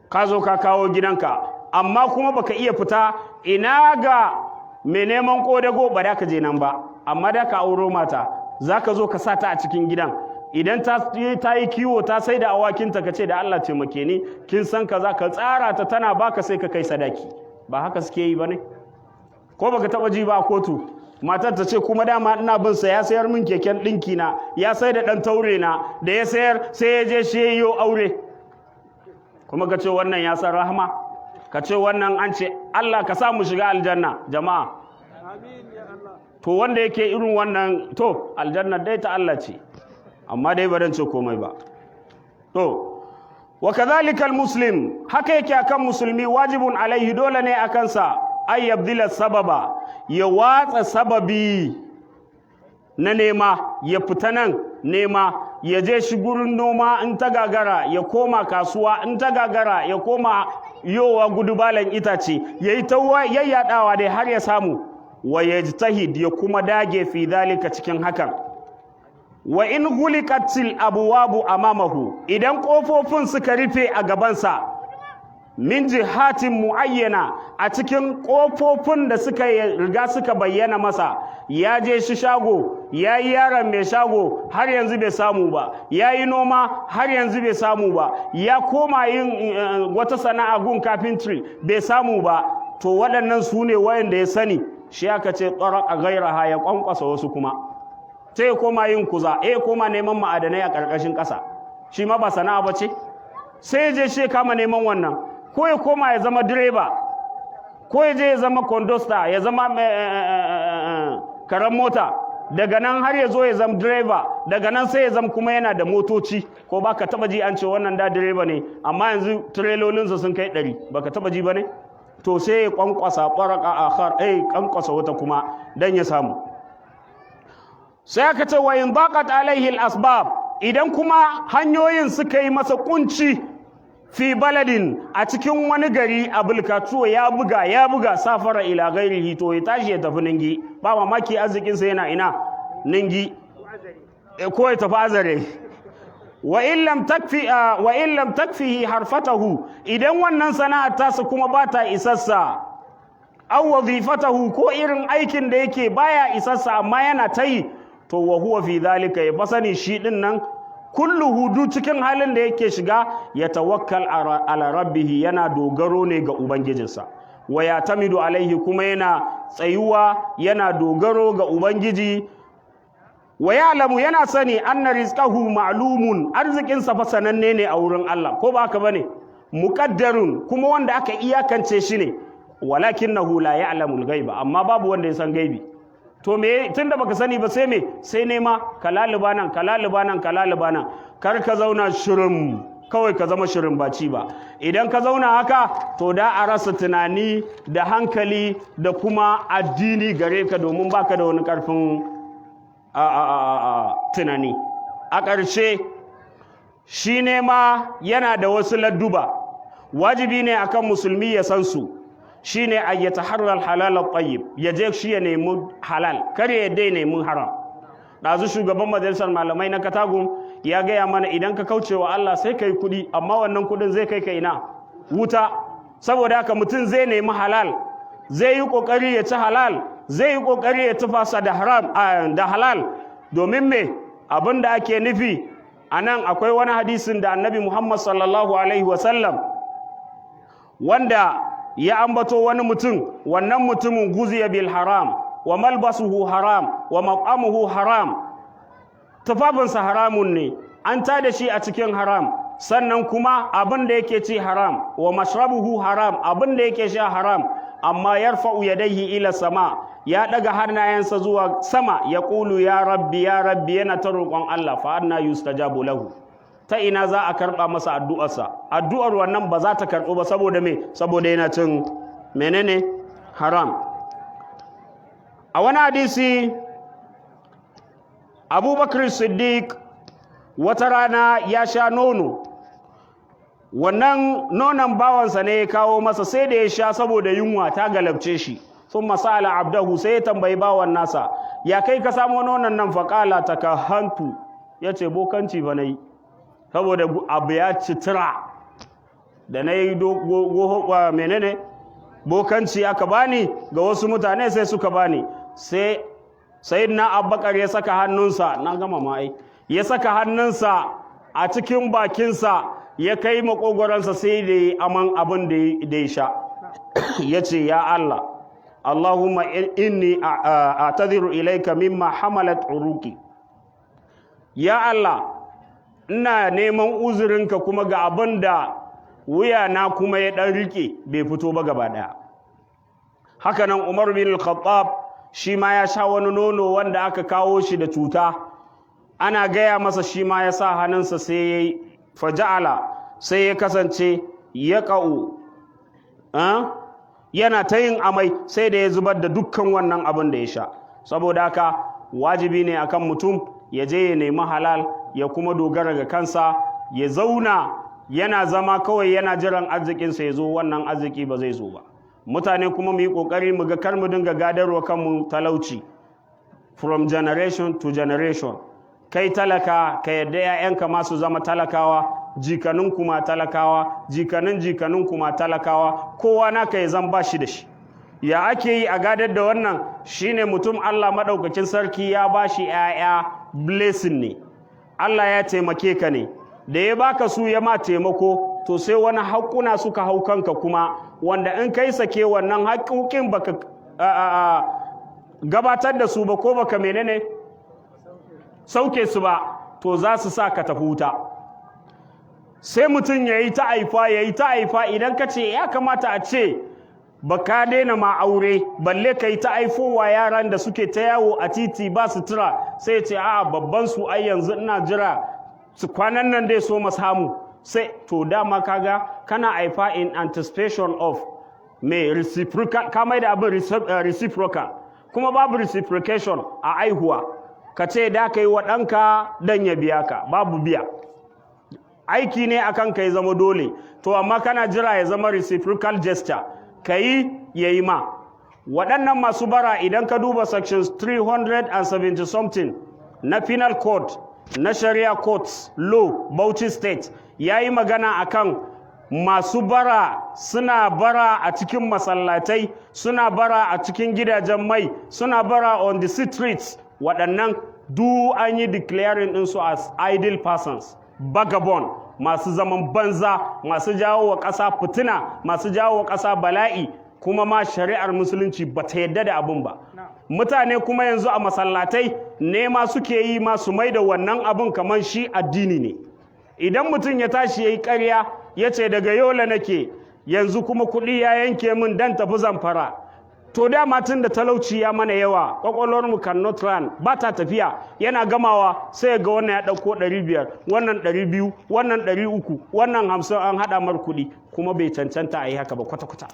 ka zo ka kawo gidanka, amma kuma baka iya fita ina ga mai neman kodago ba, da ka je nan ba. Amma da ka auro mata, za ka zo ka sa ta a cikin gidan. Idan ta yi kiwo, ta sai da awakinta, ka ce, "Da Allah taimake ni, kin san kaza." Ka tsara ta, tana baka, sai ka kai sadaki. Ba haka suke yi ba ne? Ko baka taba ji ba a kotu, matar ta ce, "Kuma dama ina bin sa, ya sayar min keken ɗinki na, ya sai da ɗan taure na, da ya sayar sai ya je shi ya aure"? Kuma ka ce wannan ya san rahama? Ka ce wannan an ce Allah ka sa mu shiga aljanna, jama'a. To wanda yake irin wannan, to aljanna dai ta Allah ce, amma dai ba dan ce komai ba. To wa kadhalika almuslim, haka yake akan musulmi, wajibun alaihi, dole ne akan sa, ay yabdila sababa, ya watsa sababi na nema, ya fita nan nema, ya je shi gurin noma, in ta gagara ya koma kasuwa, in ta gagara ya koma yowa gudubalan itace, ya yi ta yayyadawa dai har ya samu. Wa yajtahid, ya kuma dage, fi dhalika, cikin hakan. Wa in ghuliqatil abwabu amamahu, idan kofofin suka rufe a gabansa, min jihatin muayyana, a cikin kofofin da suka riga suka bayyana masa, ya je shi shago, ya yi yaron mai shago, har yanzu bai samu ba, ya yi noma, har yanzu bai samu ba, ya koma yin wata sana'a gun carpentry, bai samu ba. To waɗannan su ne wayanda ya sani. Shi aka ce a gairaha, ya kwankwasa wasu kuma, sai ya koma yin kuza, ya koma neman ma'adanai a ƙarƙashin ƙasa. Shi ma ba sana'a ba ce? Sai ya je shi kama neman wannan, ko ya koma ya zama direba, ko ya je ya zama conductor, ya zama karan mota, daga nan har ya zo ya zama direba, daga nan sai ya zama kuma yana da motoci. Ko ba ka taba ji an ce wannan da direba ne, amma yanzu tirelolinsa sun kai 100? Ba ka taba ji ba ne? To sai ya kwankwasa ɓaraka akhar, kwankwasa wata kuma dan ya samu. Sai aka ce wa in daqat alaihi al-asbab, idan kuma hanyoyin suka yi masa kunci, fi baladin, a cikin wani gari a Bulkatuwa, ya buga, ya buga, safara ila ghairihi, to ya tashi ya tafi Ningi. Ba mamaki arzikinsa yana ina? Ningi, ko ya tafi Azare. Wa in lam takfihi harfatahu, idan wannan sana'ar tasa kuma ba ta isassa, aw wazifatahu, ko irin aikin da yake baya isassa, amma yana ta yi, to wa huwa fi dhalika, ya fasani shi din nan kulluhu, du cikin halin da yake shiga, ya tawakkal ala rabbihi, yana dogaro ne ga ubangijinsa, wa yatamidu alaihi, kuma yana tsayuwa yana dogaro ga Ubangiji. Wa ya'lamu, yana sani, anna rizqahu ma'lumun, arzikinsa fa sananne ne a wurin Allah, ko ba haka bane? Muqaddarun, kuma wanda aka iyakance shi ne. Walakinahu la ya'lamu al-ghaiba, amma babu wanda ya san gaibi. To me, tunda baka sani ba, sai me? Sai nema. Ka laluba nan, ka laluba nan, ka laluba nan. Kar ka zauna shirin kawai, ka zama shirin baci ba. Idan ka zauna haka, to da a rasa tunani da hankali da kuma addini gare ka, domin baka da wani karfin a tunani. A ƙarshe, shi nema yana da wasu ladduba, wajibi ne akan musulmi ya san su. Shine ay yataharral halal at-tayyib, ya je shi ya nemi halal, kar ya dai nemi haram. Ɗazu shugaban majalisar malamai na Katagun ya gaya mana, idan ka kauce wa Allah sai kai kuɗi, amma wannan kuɗin zai kai ka ina? Wuta. Saboda haka mutum zai nemi halal, zai yi ƙoƙari ya ci halal, zai yi ƙoƙari ya tufasa da haram da halal. Domin me? Abin da ake nufi a nan, akwai wani hadisin da Annabi Muhammad sallallahu alaihi wasallam wanda ya ambato wani mutum. Wannan mutumin guziya bil haram, wa malbasuhu haram, wa mat'amuhu haram, tufafinsa haramun ne, an tada shi a cikin haram, sannan kuma abin da yake ci haram, wa mashrabuhu haram, abin da yake sha haram. Amma yarfa'u yadayhi ila sama, ya daga hannayensa zuwa sama, ya ƙulu ya rabbi, ya rabbi, yana ta roƙon Allah. Fa anna yustajabu lahu? Ta ina za a karɓa masa addu'arsa? Addu'ar wannan ba za ta karɓu ba. Saboda me? Saboda yana cin menene? Haram. A wani hadisi, Abubakar Siddiq wata rana ya sha nono. Wannan nonon bawansa ne ya kawo masa. Sai da ya sha saboda yunwa ta galabce shi. ثم سأل عبده, sai ya tambayi bawan nasa, "Ya kai ka samo nonon nan?" فقال تكهنت, ya ce bokanci ba na yi, saboda abu ya citira da na yi menene, bokanci aka bani ga wasu mutane, sai suka bani. Sai Sayyidina Abubakar ya saka hannunsa, na gama ma'ai, ya saka hannunsa a cikin bakinsa, ya kai makogoransa, sai da ya aman abin da ya sha. Ya ce, "Ya Allah, اللهم إني أعتذر إليك مما حملت عروقي." Ya Allah, ina neman uzurinka kuma ga abin da wuya na kuma ya ɗan rike bai fito ba gaba ɗaya. Haka nan Umar bin Al-Khattab shi ma ya sha wani nono wanda aka kawo shi da cuta. Ana gaya masa, shi ma ya sa hannunsa, sai ya yi فجعل, sai ya kasance ya ƙa'u yana ta yin amai, sai da ya zubar da dukkan wannan abin da ya sha. Saboda haka wajibi ne akan mutum ya je ya nemi halal, ya kuma dogara ga kansa. Ya zauna yana zama kawai yana jiran arzikinsa ya zo, wannan arziki ba zai zo ba. Mutane kuma mu yi ƙoƙari mu ga kar mu dinga gadarwa kanmu talauci from generation to generation. Kai talaka, ka yadda 'ya'yanka ma su zama talakawa, jikanin kuma talakawa, jikanin jikanin kuma talakawa, kowa naka ya zan ba shi da shi. Ya ake yi a gadar da wannan? Shine mutum Allah maɗaukakin sarki ya ba shi 'ya'ya, blessing ne, Allah ya taimake ka ne da ya baka su, ya ma taimako. To sai wani haƙƙuna suka hau kanka kuma, wanda in kai sake wannan haƙƙoƙin baka gabatar da su ba, ko baka menene sauke su ba, to za su sa ka tafi wuta. Sai mutum ya yi ta aifa, ya yi ta aifa. Idan ka ce ya kamata a ce ba ka daina ma aure, balle ka yi ta aifowa yaran da suke ta yawo a titi ba sutura, sai ce a babban su ai yanzu ina jira su kwanan nan dai so samu. Sai to dama kaga kana aifa in anticipation of me? Reciprocal. Ka mai da abin reciprocal, kuma babu reciprocation a aihuwa. Ka ce da ka yi wa ɗanka dan ya biya ka, babu biya. Aiki ne akan ka ya zama dole. To amma kana jira ya zama reciprocal gesture, ka yi, ya yi ma. Waɗannan masu bara, idan ka duba sections 370 something na Penal Code na Sharia Courts Law, Bauchi State, ya yi magana akan masu bara. Suna bara a cikin masallatai, suna bara a cikin gidajen mai, suna bara on the streets. Waɗannan du an yi declaring ɗinsu as idle persons, vagabond, masu zaman banza, masu jawo wa ƙasa fitina, masu jawo wa ƙasa bala'i. Kuma ma shari'ar Musulunci ba ta yadda da abin ba. Mutane kuma yanzu a masallatai nema suke yi masu mai da wannan abin kamar shi addini ne. Idan mutum ya tashi ya yi ƙarya, ya ce daga Yola nake yanzu, kuma kuɗi ya yanke min dan tafi Zamfara, to dama tun da talauci ya mana yawa, kwakwalwarmu cannot run, ba ta tafiya. Yana gamawa sai ga wannan ya ɗauko 500, wannan 200, wannan 300, wannan 50, an haɗa mar kuɗi. Kuma bai cancanta a yi haka ba kwata-kwata.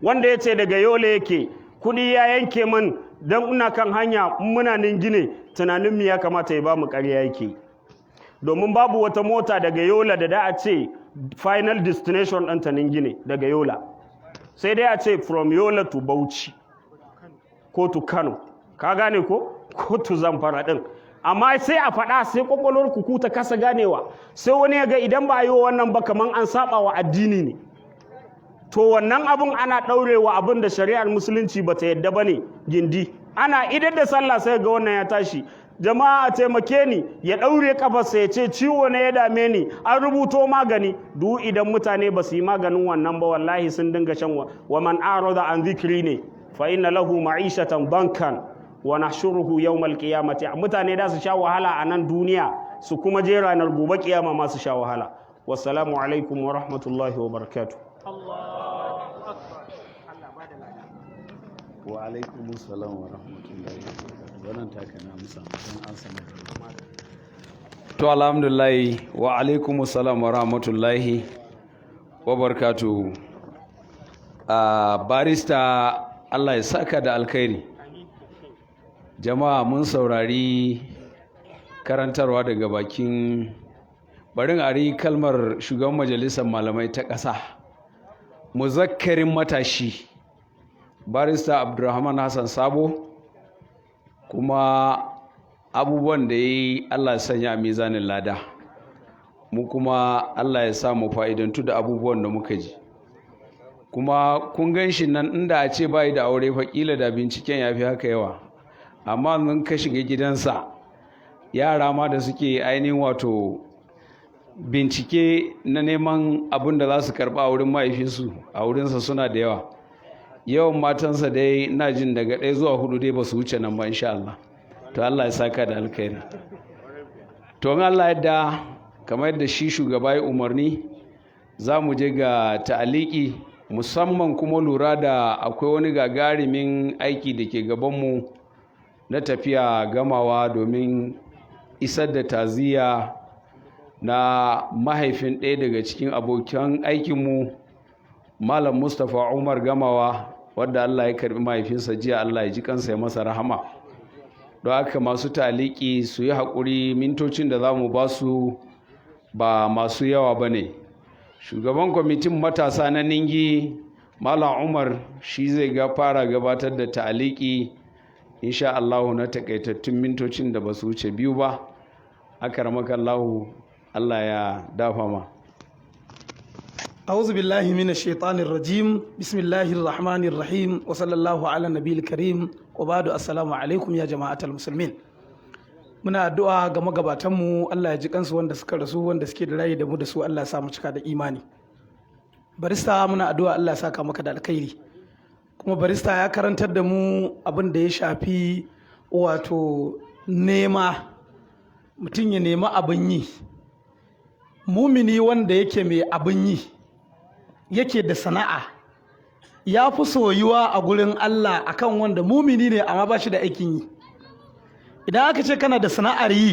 Wanda ya ce daga Yola yake, kuɗi ya yanke min don ina kan hanya muna Ningine, tunanin mu ya kamata ya ba mu ƙarya yake, domin babu wata mota daga Yola da da a ce final destination ɗinta Ningine daga Yola. Sai dai a ce from Yola to Bauchi ko to Kano, ka gane ko, ko to Zamfara ɗin. Amma sai a faɗa, sai kwakwalwar ku ta kasa ganewa. Sai wani ya ga idan ba a yi wa wannan ba, kaman an saba wa addini ne. To wannan abun ana ɗaurewa abin da shari'ar Musulunci bata yadda ba ne gindi. Ana idar da sallah sai ga wannan ya tashi, "Jama'a, a taimake ni." Ya ɗaure kafarsa, ya ce ciwo ne ya dame ni, an rubuto magani. Duk idan mutane ba su yi maganin wannan ba, wallahi sun dinga shan ومن أعرض عن ذكري ne فإن له معيشة ضنكا ونحشره يوم القيامة. Mutane da su sha wahala a nan duniya, su kuma je ranar gobe kiyama ma su sha wahala. Wassalamu alaikum wa rahmatullahi wa barakatuh. Allahu akbar. Allah ba da lada. Wa alaikum salam wa rahmatullahi wa barakatuh. Wannan taka na amsa don an sanar da To alhamdulillah, wa alaikum salam wa rahmatullahi wa barakatuh. Barista. Allah ya saka da alkhairi. Jama'a, mun saurari karantarwa daga bakin, barin ari kalmar shugaban majalisar malamai ta ƙasa, muzakkarin matashi, Barista Abdulrahman Hassan Sabo. Kuma abubuwan da ya yi, Allah ya sanya a mizanin lada. Mu kuma Allah ya sa mu fa'idantu da abubuwan da muka ji. Kuma kun gan shi nan, inda a ce bayi da aure fa, kila da binciken ya fi haka yawa. Amma mun ka shiga gidansa, yara ma da suke ainihin wato bincike na neman abin da za su karɓa a wurin mahaifinsu, a wurinsa suna da yawa. Yawan matansa dai, ina jin daga 1 zuwa 4 dai ba su wuce nan ba, insha Allah. To, Allah ya saka da alkhairi. To, in Allah yadda, kamar yadda shi shugaba ya umarni, za mu je ga ta'aliki, musamman kuma lura da akwai wani gagarumin aiki da ke gabanmu na tafiya Gamawa domin isar da taziya na mahaifin ɗaya daga cikin abokan aikinmu, Malam Mustapha Umar Gamawa, wadda Allah ya karbi mahaifinsa jiya. Allah ya ji kansa, ya masa rahama. Don haka masu taliki su yi haƙuri, mintocin da za mu ba su ba masu yawa ba ne. Shugaban kwamitin matasa na Ningi, Malam Umar, shi zai ga fara gabatar da ta'aliki, insha Allahu, na takaitattun mintocin da ba su wuce 2 ba. Akaramakallahu, Allah ya dafa ma. أعوذ بالله من الشيطان الرجيم، بسم الله الرحمن الرحيم، وصلى الله على النبي الكريم، وبعد، السلام عليكم يا جماعة المسلمين. Muna addu'a ga magabatanmu, Allah ya ji kansu wanda suka rasu, wanda suke da rai da mu da su Allah ya sa mu cika da imani. Barista, muna addu'a Allah ya saka maka da alkhairi. Kuma barista ya karantar da mu abin da ya shafi wato nema, mutum ya nemi abin yi. Mumini wanda yake mai abin yi, yake da sana'a, ya fi soyuwa a gurin Allah akan wanda mumini ne amma ba shi da aikin yi. Idan aka ce kana da sana'ar yi,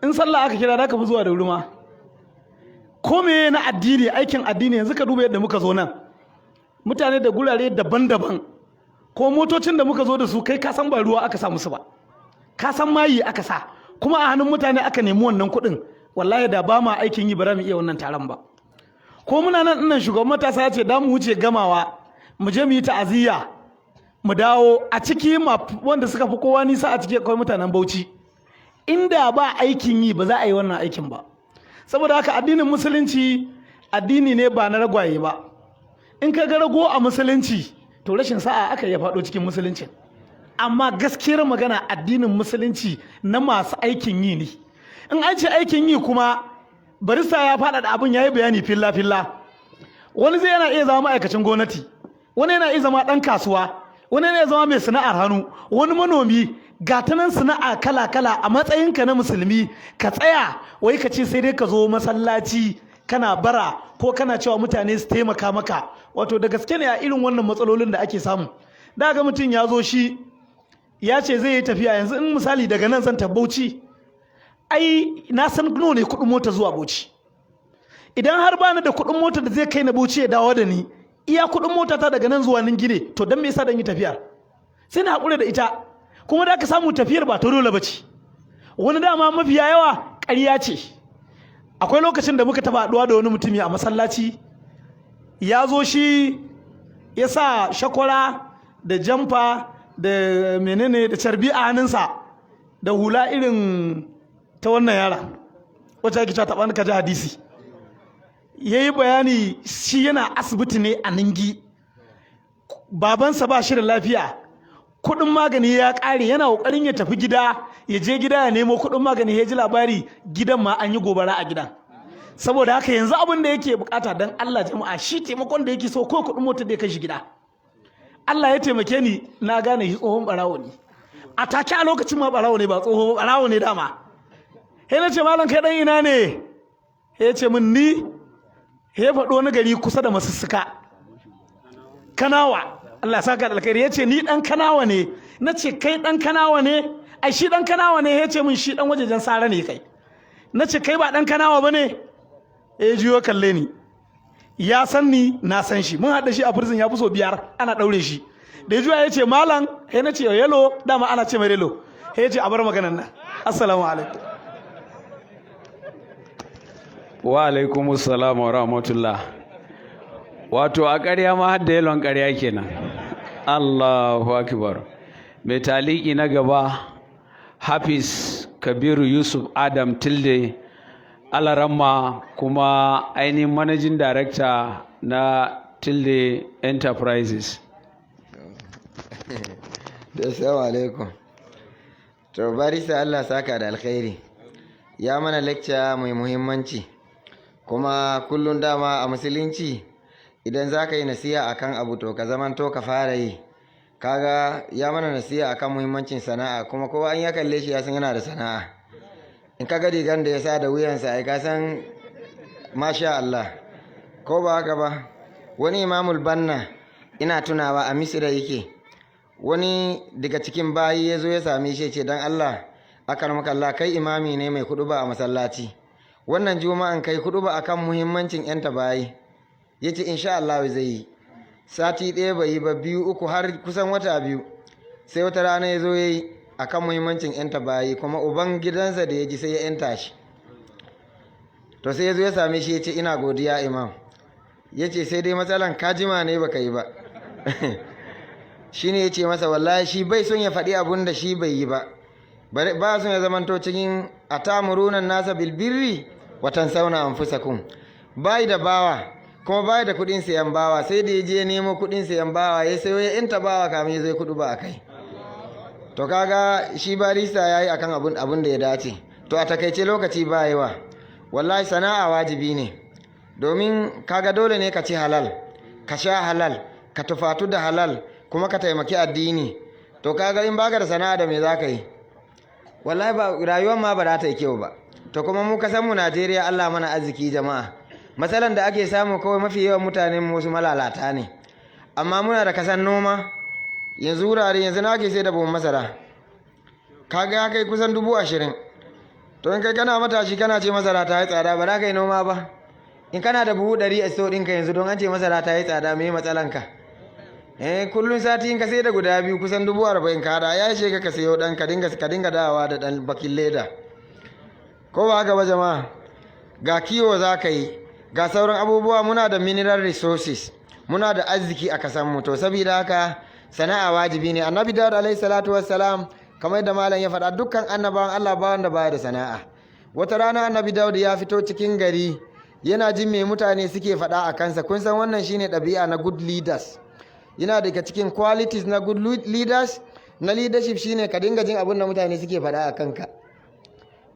in sallah aka kira, ka fi zuwa da wuri ma. Ko me na addini, aikin addini, yanzu ka duba yadda muka zo nan, mutane da gurare daban-daban, ko motocin da muka zo da su, kai ka san ba ruwa aka sa musu ba, ka san mayi aka sa, kuma a hannun mutane aka nemi wannan kuɗin. Wallahi da ba ma aikin yi, ba za mu iya wannan taron ba. Ko muna nan ɗinnan, shugaban matasa ya ce da mu wuce Gamawa, mu je mu yi ta'aziyya mu dawo. A ciki wanda suka fi kowa nisa a ciki akwai mutanen Bauchi. Inda ba aikin yi, ba za a yi wannan aikin ba. Saboda haka addinin Musulunci addini ne ba na ragwaye ba. In ka ga rago a Musulunci, to rashin sa'a aka ya faɗo cikin Musulunci. Amma gaskiyar magana, addinin Musulunci na masu aikin yi ne. In an ce aikin yi kuma, barista ya faɗaɗa abin, ya yi bayani filla-filla. Wani zai yana iya zama ma'aikacin gwamnati, wani yana iya zama ɗan kasuwa, wani yana iya zama mai sana'ar hannu, wani manomi. Ga ta nan sana'a kala-kala. A matsayinka na musulmi, ka tsaya wai ka ce sai dai ka zo masallaci kana bara ko kana cewa mutane su taimaka maka, wato da gaske ne a irin wannan matsalolin da ake samu, da ga mutum ya zo shi ya ce zai yi tafiya. Yanzu in misali daga nan zan tafi Bauchi, ai na san nawa ne kuɗin mota zuwa Bauchi. Idan har bani da kuɗin mota da zai kai na Bauchi ya dawo da ni, iya kuɗin mota ta daga nan zuwa Ningi, to dan me yasa dan yi tafiya? Sai na haƙura da ita. Kuma da aka samu tafiyar ba ta dole ba ce, wani dama mafiya yawa ƙarya ce. Akwai lokacin da muka taɓa haɗuwa da wani mutumi a masallaci, ya zo shi ya sa shakwara da jamfa da menene da carbi a hannunsa da hula irin ta wannan yara wacce ake cewa taɓa ka ji hadisi. Ya yi bayani shi yana asibiti ne a Ningi, babansa ba shi da lafiya, kuɗin magani ya ƙare, yana ƙoƙarin ya tafi gida, ya je gida ya nemo kuɗin magani, ya ji labari gidan ma an yi gobara a gidan. Saboda haka yanzu abin da yake bukata, don Allah jama'a, shi taimakon da yake so ko kuɗin motar da ya kai shi gida. Allah ya taimake ni na gane shi tsohon barawo ne a take. A lokacin ma barawo ne, ba tsoho ba, barawo ne dama. He na ce, "Malam, kai dan ina ne?" He ya ce min ni, he ya faɗo wani gari kusa da Masussuka, Kanawa. Allah ya saka da alkhairi. Ya ce ni dan Kanawa ne. Na ce, "Kai dan Kanawa ne?" Ai shi dan Kanawa ne. Ya ce min shi dan wajejen Sara ne. Kai, na ce, "Kai ba dan Kanawa ba ne?" Ya juyo kalle ni, ya san ni, na san shi, mun haɗa shi a prison ya fi so 5 ana ɗaure shi. Da ya juya ya ce, "Malam," he na ce, "Yelo." Dama ana ce mai Yelo. He ya ce a bar maganan nan. Assalamu alaikum. Wa alaikumussalam wa rahmatullah. Wato a ƙarya ma har da yalon ƙarya kenan. Allahu akbar. Mai taliki na gaba, Hafiz Kabiru Yusuf Adam Tilde, alaramma kuma ainihin managing director na Tilde Enterprises. Assalamu alaikum. To, barista, Allah saka da alkhairi. Ya mana lecture mai muhimmanci. Kuma kullum dama a Musulunci, idan za ka yi nasiha akan abu, to ka zamanto ka fara yi. Kaga ya mana nasiha akan muhimmancin sana'a, kuma kowa an ya kalle shi ya san yana da sana'a. In ka ga rigan da ya sa da wuyansa, ai ka san masha Allah. Ko ba haka ba? Wani Imamul Banna, ina tunawa, a Misira yake. Wani daga cikin bayi ya zo ya same shi, ce, "Don Allah, akar Allah, kai imami ne mai kuɗu ba a masallaci, wannan juma'an kai kuɗu ba akan muhimmancin yanta bayi." Ya ce insha Allah zai yi. Sati ɗaya bai yi ba, biyu, uku, har kusan wata 2. Sai wata rana ya zo ya yi akan muhimmancin yanta bayi, kuma uban gidansa da ya ji sai ya yanta shi. To, sai ya zo ya same shi, ya ce, "Ina godiya, imam." Ya ce, "Sai dai matsalan kajima ne baka yi ba." Shine ya ce masa wallahi shi bai son ya faɗi abun da shi bai yi ba, ba son ya zamanto cikin أتأمرون الناس بالبر وتنسون أنفسكم. Bai da bawa, kuma bai da kuɗin sayan bawa, sai da ya je nemo kuɗin sayan bawa, ya sayo, ya yanta bawa kamin ya zai kuɗu ba a kai. To, kaga shi barista ya yi akan abun da ya dace. To, a takaice, lokaci ba yawa. Wallahi sana'a wajibi ne, domin kaga dole ne ka ci halal, ka sha halal, ka tufatu da halal, kuma ka taimaki addini. To, kaga in baka da sana'a, da me za ka yi? Wallahi ba rayuwar ma ba za ta yi kyau ba. To, kuma mu kasan mu Najeriya, Allah mana arziki. Jama'a, matsalan da ake samu kawai, mafi yawan mutanen mu wasu malalata ne, amma muna da kasan noma. Yanzu wurare yanzu na ake sai da buhun masara, kaga ya kai kusan 20,000. To, in kai kana matashi kana ce masara ta yi tsada, ba za ka yi noma ba? In kana da buhu 100 a store ɗinka yanzu, don an ce masara ta yi tsada, me matsalanka? Eh, kullun sati in ka sai da guda biyu, kusan 40,000 ka da ya ishe ka, ka sayo dan ka dinga dawowa da dan bakin leda. Ko ba haka ba, jama'a? Ga kiwo za ka yi, ga sauran abubuwa. Muna da mineral resources, muna da arziki a kasan mu. To, saboda haka sana'a wajibi ne. Annabi Dawud alaihi salatu wassalam, kamar yadda malam ya faɗa, dukkan annabawan Allah ba wanda baya da sana'a. Wata rana Annabi Dawud ya fito cikin gari yana jin me mutane suke faɗa a kansa. Kun san wannan shine ɗabi'a na good leaders. Yana daga cikin qualities na good leaders, na leadership, shine ka dinga jin abin da mutane suke faɗa a kanka.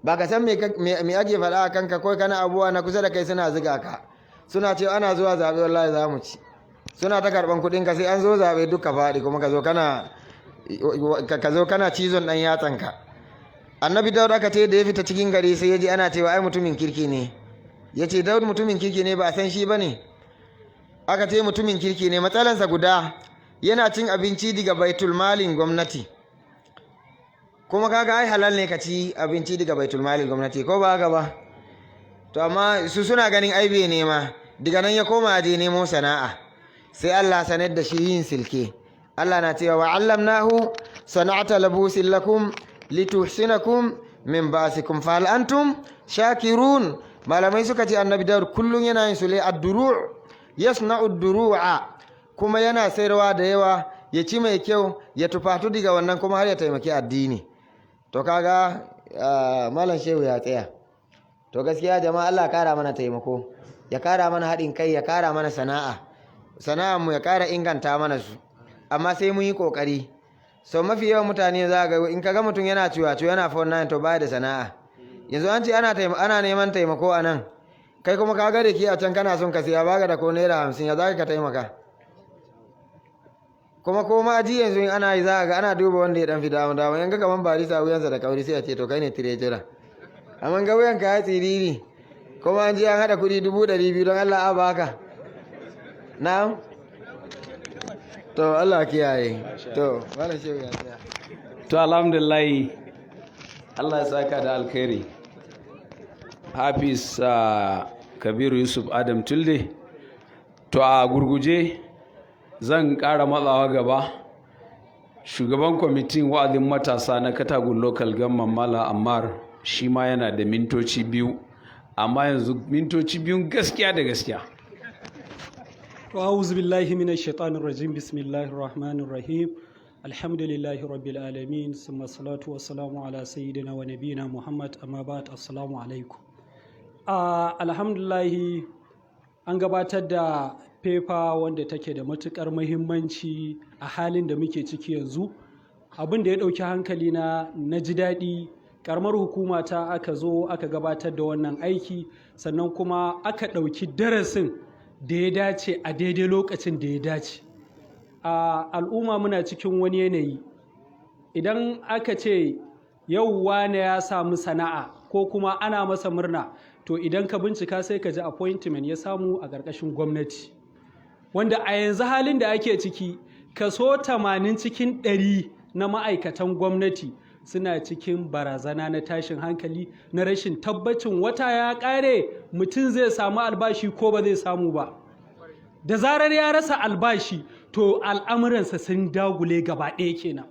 Ba ka san me ake faɗa a kanka ko kana abubuwa, na kusa da kai suna ziga ka, suna cewa ana zuwa zaɓe wallahi za mu ci, suna ta karɓan kuɗin ka, sai an zo zaɓe duka faɗi, kuma ka zo kana cizon ɗan yatsanka. Annabi Dawud, aka ce da ya fita cikin gari sai ya ji ana cewa ai mutumin kirki ne. Ya ce, "Dawud mutumin kirki ne, ba a san shi ba ne." Aka ce mutumin kirki ne, matsalansa guda, yana cin abinci daga baitul malin gwamnati. Kuma kaga ai halal ne ka ci abinci daga baitul malin gwamnati, ko ba haka ba? To, amma su suna ganin ai bai nema. Daga nan ya koma je nemo sana'a, sai Allah sanar da shi yin silke. Allah na cewa, وعلمناه صنعة لبوس لكم لتحصنكم من بأسكم فهل أنتم شاكرون. Malamai suka ce Annabi Dawud kullum yana yin sule, الدروع، يصنع الدروع, kuma yana sayarwa da yawa, ya ci mai kyau, ya tufatu daga wannan, kuma har ya taimaki addini. To, kaga Malam Shehu ya tsaya. To, gaskiya jama'a, Allah kara mana taimako, ya kara mana haɗin kai, ya kara mana sana'a, sana'ar mu ya kara inganta mana su, amma sai mun yi kokari. So mafi yawan mutane za ga in kaga mutum yana ciwa yana 49, to baya da sana'a. Yanzu an ce ana neman taimako a nan, kai kuma ka ga da ke a can kana son ka siya, baka da ko naira 50, ya za ka taimaka? Kuma ko ma aji yanzu in ana yi, za ga ana duba wanda ya dan fi dama dama. In ga kaman barista wuyansa da kauri, sai a ce to kai ne treasurer. Amma ga wuyanka ya tsiriri, kuma an je an haɗa kuɗi 200,000, don Allah a baka na'am. To, Allah kiyaye. To, Malam Shehu ya tsaya. To, alhamdulillah, Allah ya saka da alkhairi, Hafiz Kabiru Yusuf Adam Tilde. To, a gurguje zan ƙara matsawa gaba. Shugaban kwamitin wa'azin matasa na Katagun Local Government, Malam Ammar, shi ma yana da mintoci 2, amma yanzu mintoci 2n gaskiya da gaskiya. To, a'udhu billahi minash shaitanir rajim. Bismillahir rahmanir rahim. Alhamdulillahi rabbil alamin, summa salatu wassalamu ala sayyidina wa nabiyina Muhammad, amma ba'd, assalamu alaikum. Alhamdulillahi, an gabatar da paper wanda take da matukar muhimmanci a halin da muke ciki yanzu. Abin da ya ɗauki hankali na, na ji daɗi, karamar hukuma ta aka zo aka gabatar da wannan aiki, sannan kuma aka ɗauki darasin da ya dace a daidai lokacin da ya dace. A al'umma muna cikin wani yanayi, idan aka ce yau wane ya samu sana'a ko kuma ana masa murna, to idan ka bincika sai ka ji appointment ya samu a ƙarƙashin gwamnati, wanda a yanzu halin da ake ciki, kaso 80 cikin 100 na ma'aikatan gwamnati suna cikin barazana na tashin hankali na rashin tabbacin wata ya ƙare mutum zai samu albashi ko ba zai samu ba. Da zarar ya rasa albashi, to al'amuransa sun dagule gaba ɗaya kenan.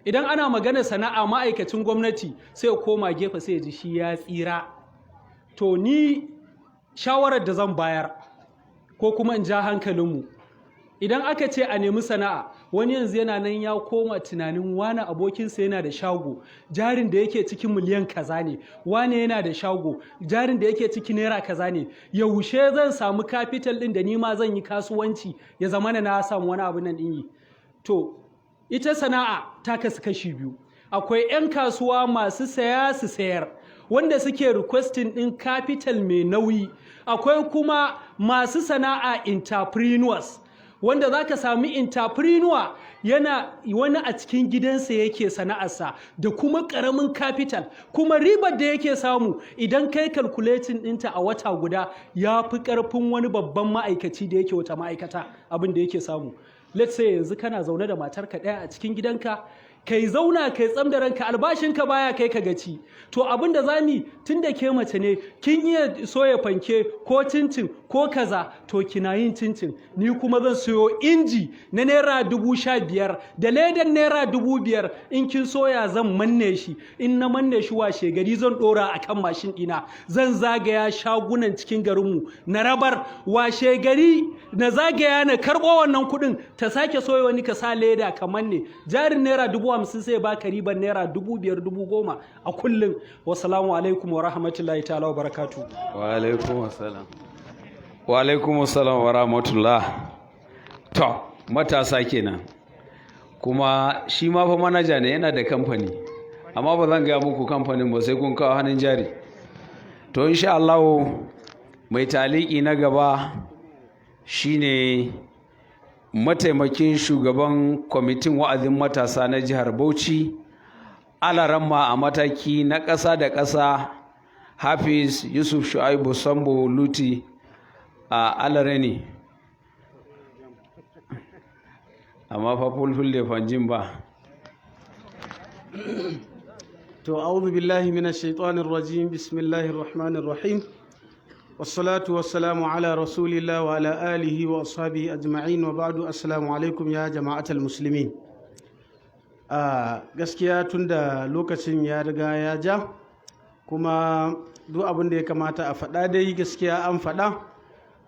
Idan ana magana sana'a, ma'aikacin gwamnati sai koma gefe, sai ji shi ya tsira. To, ni shawarar da zan bayar ko kuma in ja hankalinmu, idan aka ce a nemi sana'a, wani yanzu yana nan ya koma tunanin wani abokinsa yana da shago, jarin da yake cikin miliyan kaza ne, wani yana da shago, jarin da yake ciki naira kaza ne, yaushe zan samu capital din da ni ma zan yi kasuwanci ya zama na samu wani abu nan din yi? To, ita sana'a ta kasu kashi biyu. Akwai 'yan kasuwa masu saya su sayar, wanda suke requesting din capital mai nauyi. Akwai kuma masu sana'a entrepreneurs, wanda za ka sami entrepreneur yana wani a cikin gidansa yake sana'arsa da kuma ƙaramin capital, kuma ribar da yake samu, idan kai calculating ɗinta a wata guda, ya fi ƙarfin wani babban ma'aikaci da yake wata ma'aikata abin da yake samu. Let's say yanzu kana zaune da matarka ɗaya a cikin gidanka, kai zauna kai tsam da ranka, albashinka baya kai ka gaci. To, abin da zamu, tun da ke mace ne, kin iya soya fanke ko cincin ko kaza, to kina yin cincin, ni kuma zan siyo inji na naira 15,000 da ledan naira 5,000. In kin soya, zan manne shi. In na manne shi, washe gari zan dora akan mashin ɗina, zan zagaya shagunan cikin garinmu na rabar. Washe gari na zagaya na karɓo wannan kuɗin, ta sake soya wani, ka sa leda ka manne. Jarin naira 50,000 sai baka riban naira 5,000, 10,000 a kullum. Wasalamu alaikum wa rahmatullahi ta'ala wa barakatu. Wa alaikum assalam, wa alaikum assalam wa rahmatullah. To, matasa kenan. Kuma shi ma fa manaja ne, yana da kamfani, amma ba zan gaya muku kamfanin ba sai kun kawo hannun jari. To, insha Allah, mai taliki na gaba shine mataimakin shugaban kwamitin wa'azin matasa na jihar Bauchi, alaramma a mataki na ƙasa da ƙasa, Hafiz Yusuf Shu'aibu Sambo Luti a alareni, amma fa Fulfulde fanjin ba. To, a'udhu billahi minash shaitanir rajim. Bismillahir rahmanir rahim. Wassalatu wassalamu ala rasulillah wa ala alihi wa ashabihi ajma'in, wa ba'du, assalamu alaikum ya jama'atal muslimin. Gaskiya tunda lokacin ya riga ya ja, kuma duk abin da ya kamata a faɗa dai gaskiya an faɗa.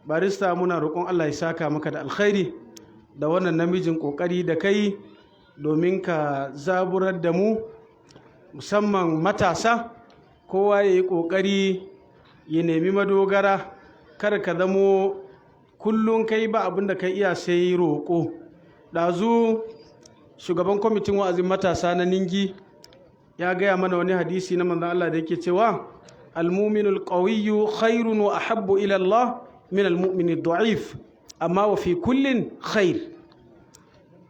Barista, muna roƙon Allah ya saka maka da alkhairi da wannan namijin ƙoƙari da kai domin ka zaburar da mu, musamman matasa, kowa ya yi ƙoƙari ya nemi madogara. Kar ka zamo kullum kai ba abin da ka iya sai roƙo. Ɗazu shugaban kwamitin wa'azin matasa na Ningi ya gaya mana wani hadisi na manzon Allah da yake cewa almuminul qawiyyu khairun wa ahabbu ila Allah min almu'mini da'if, amma wa fi kullin khair.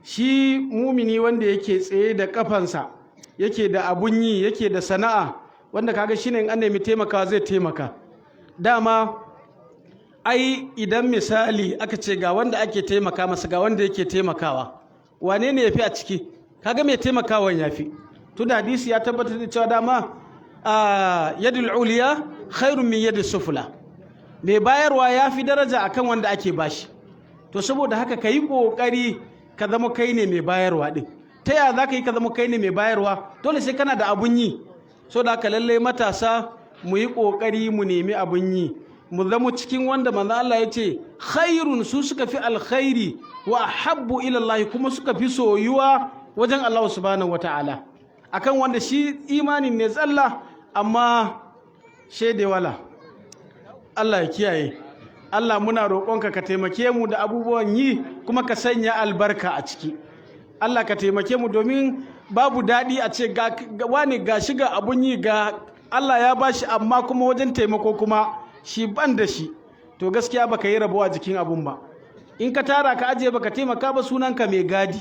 Shi mumini wanda yake tsaye da kafansa, yake da abun yi, yake da sana'a, wanda kaga shine in an nemi taimakawa zai taimaka. Dama ai idan misali aka ce ga wanda ake taimaka masa, ga wanda yake taimakawa, wane ne yafi a ciki? Kaga mai taimakawan yafi. Tunda hadisi ya tabbatar da cewa dama yadul uliya khairun min yadis sufla, mai bayarwa ya fi daraja akan wanda ake bashi. To, saboda haka ka yi ƙoƙari ka zama kai ne mai bayarwa ɗin. Ta yaya za ka yi ka zama kai ne mai bayarwa? Dole sai kana da abun yi. So da haka lallai matasa mu yi ƙoƙari mu nemi abun yi, mu zama cikin wanda manzo Allah ya ce khairun, su suka fi alkhairi, wa habbu ila Allah, kuma suka fi soyuwa wajen Allah subhanahu wataala, akan wanda shi imanin ne tsalla amma shede wala. Allah ya kiyaye. Allah muna roƙonka ka taimake mu da abubuwan yi kuma ka sanya albarka a ciki. Allah ka taimake mu, domin babu daɗi a ce ga wani ga shi ga abun yi, ga Allah ya bashi, amma kuma wajen taimako kuma shi ban da shi. To gaskiya baka yi rabuwa jikin abun ba. In ka tara ka ajiye baka taimaka ba, sunanka mai gadi.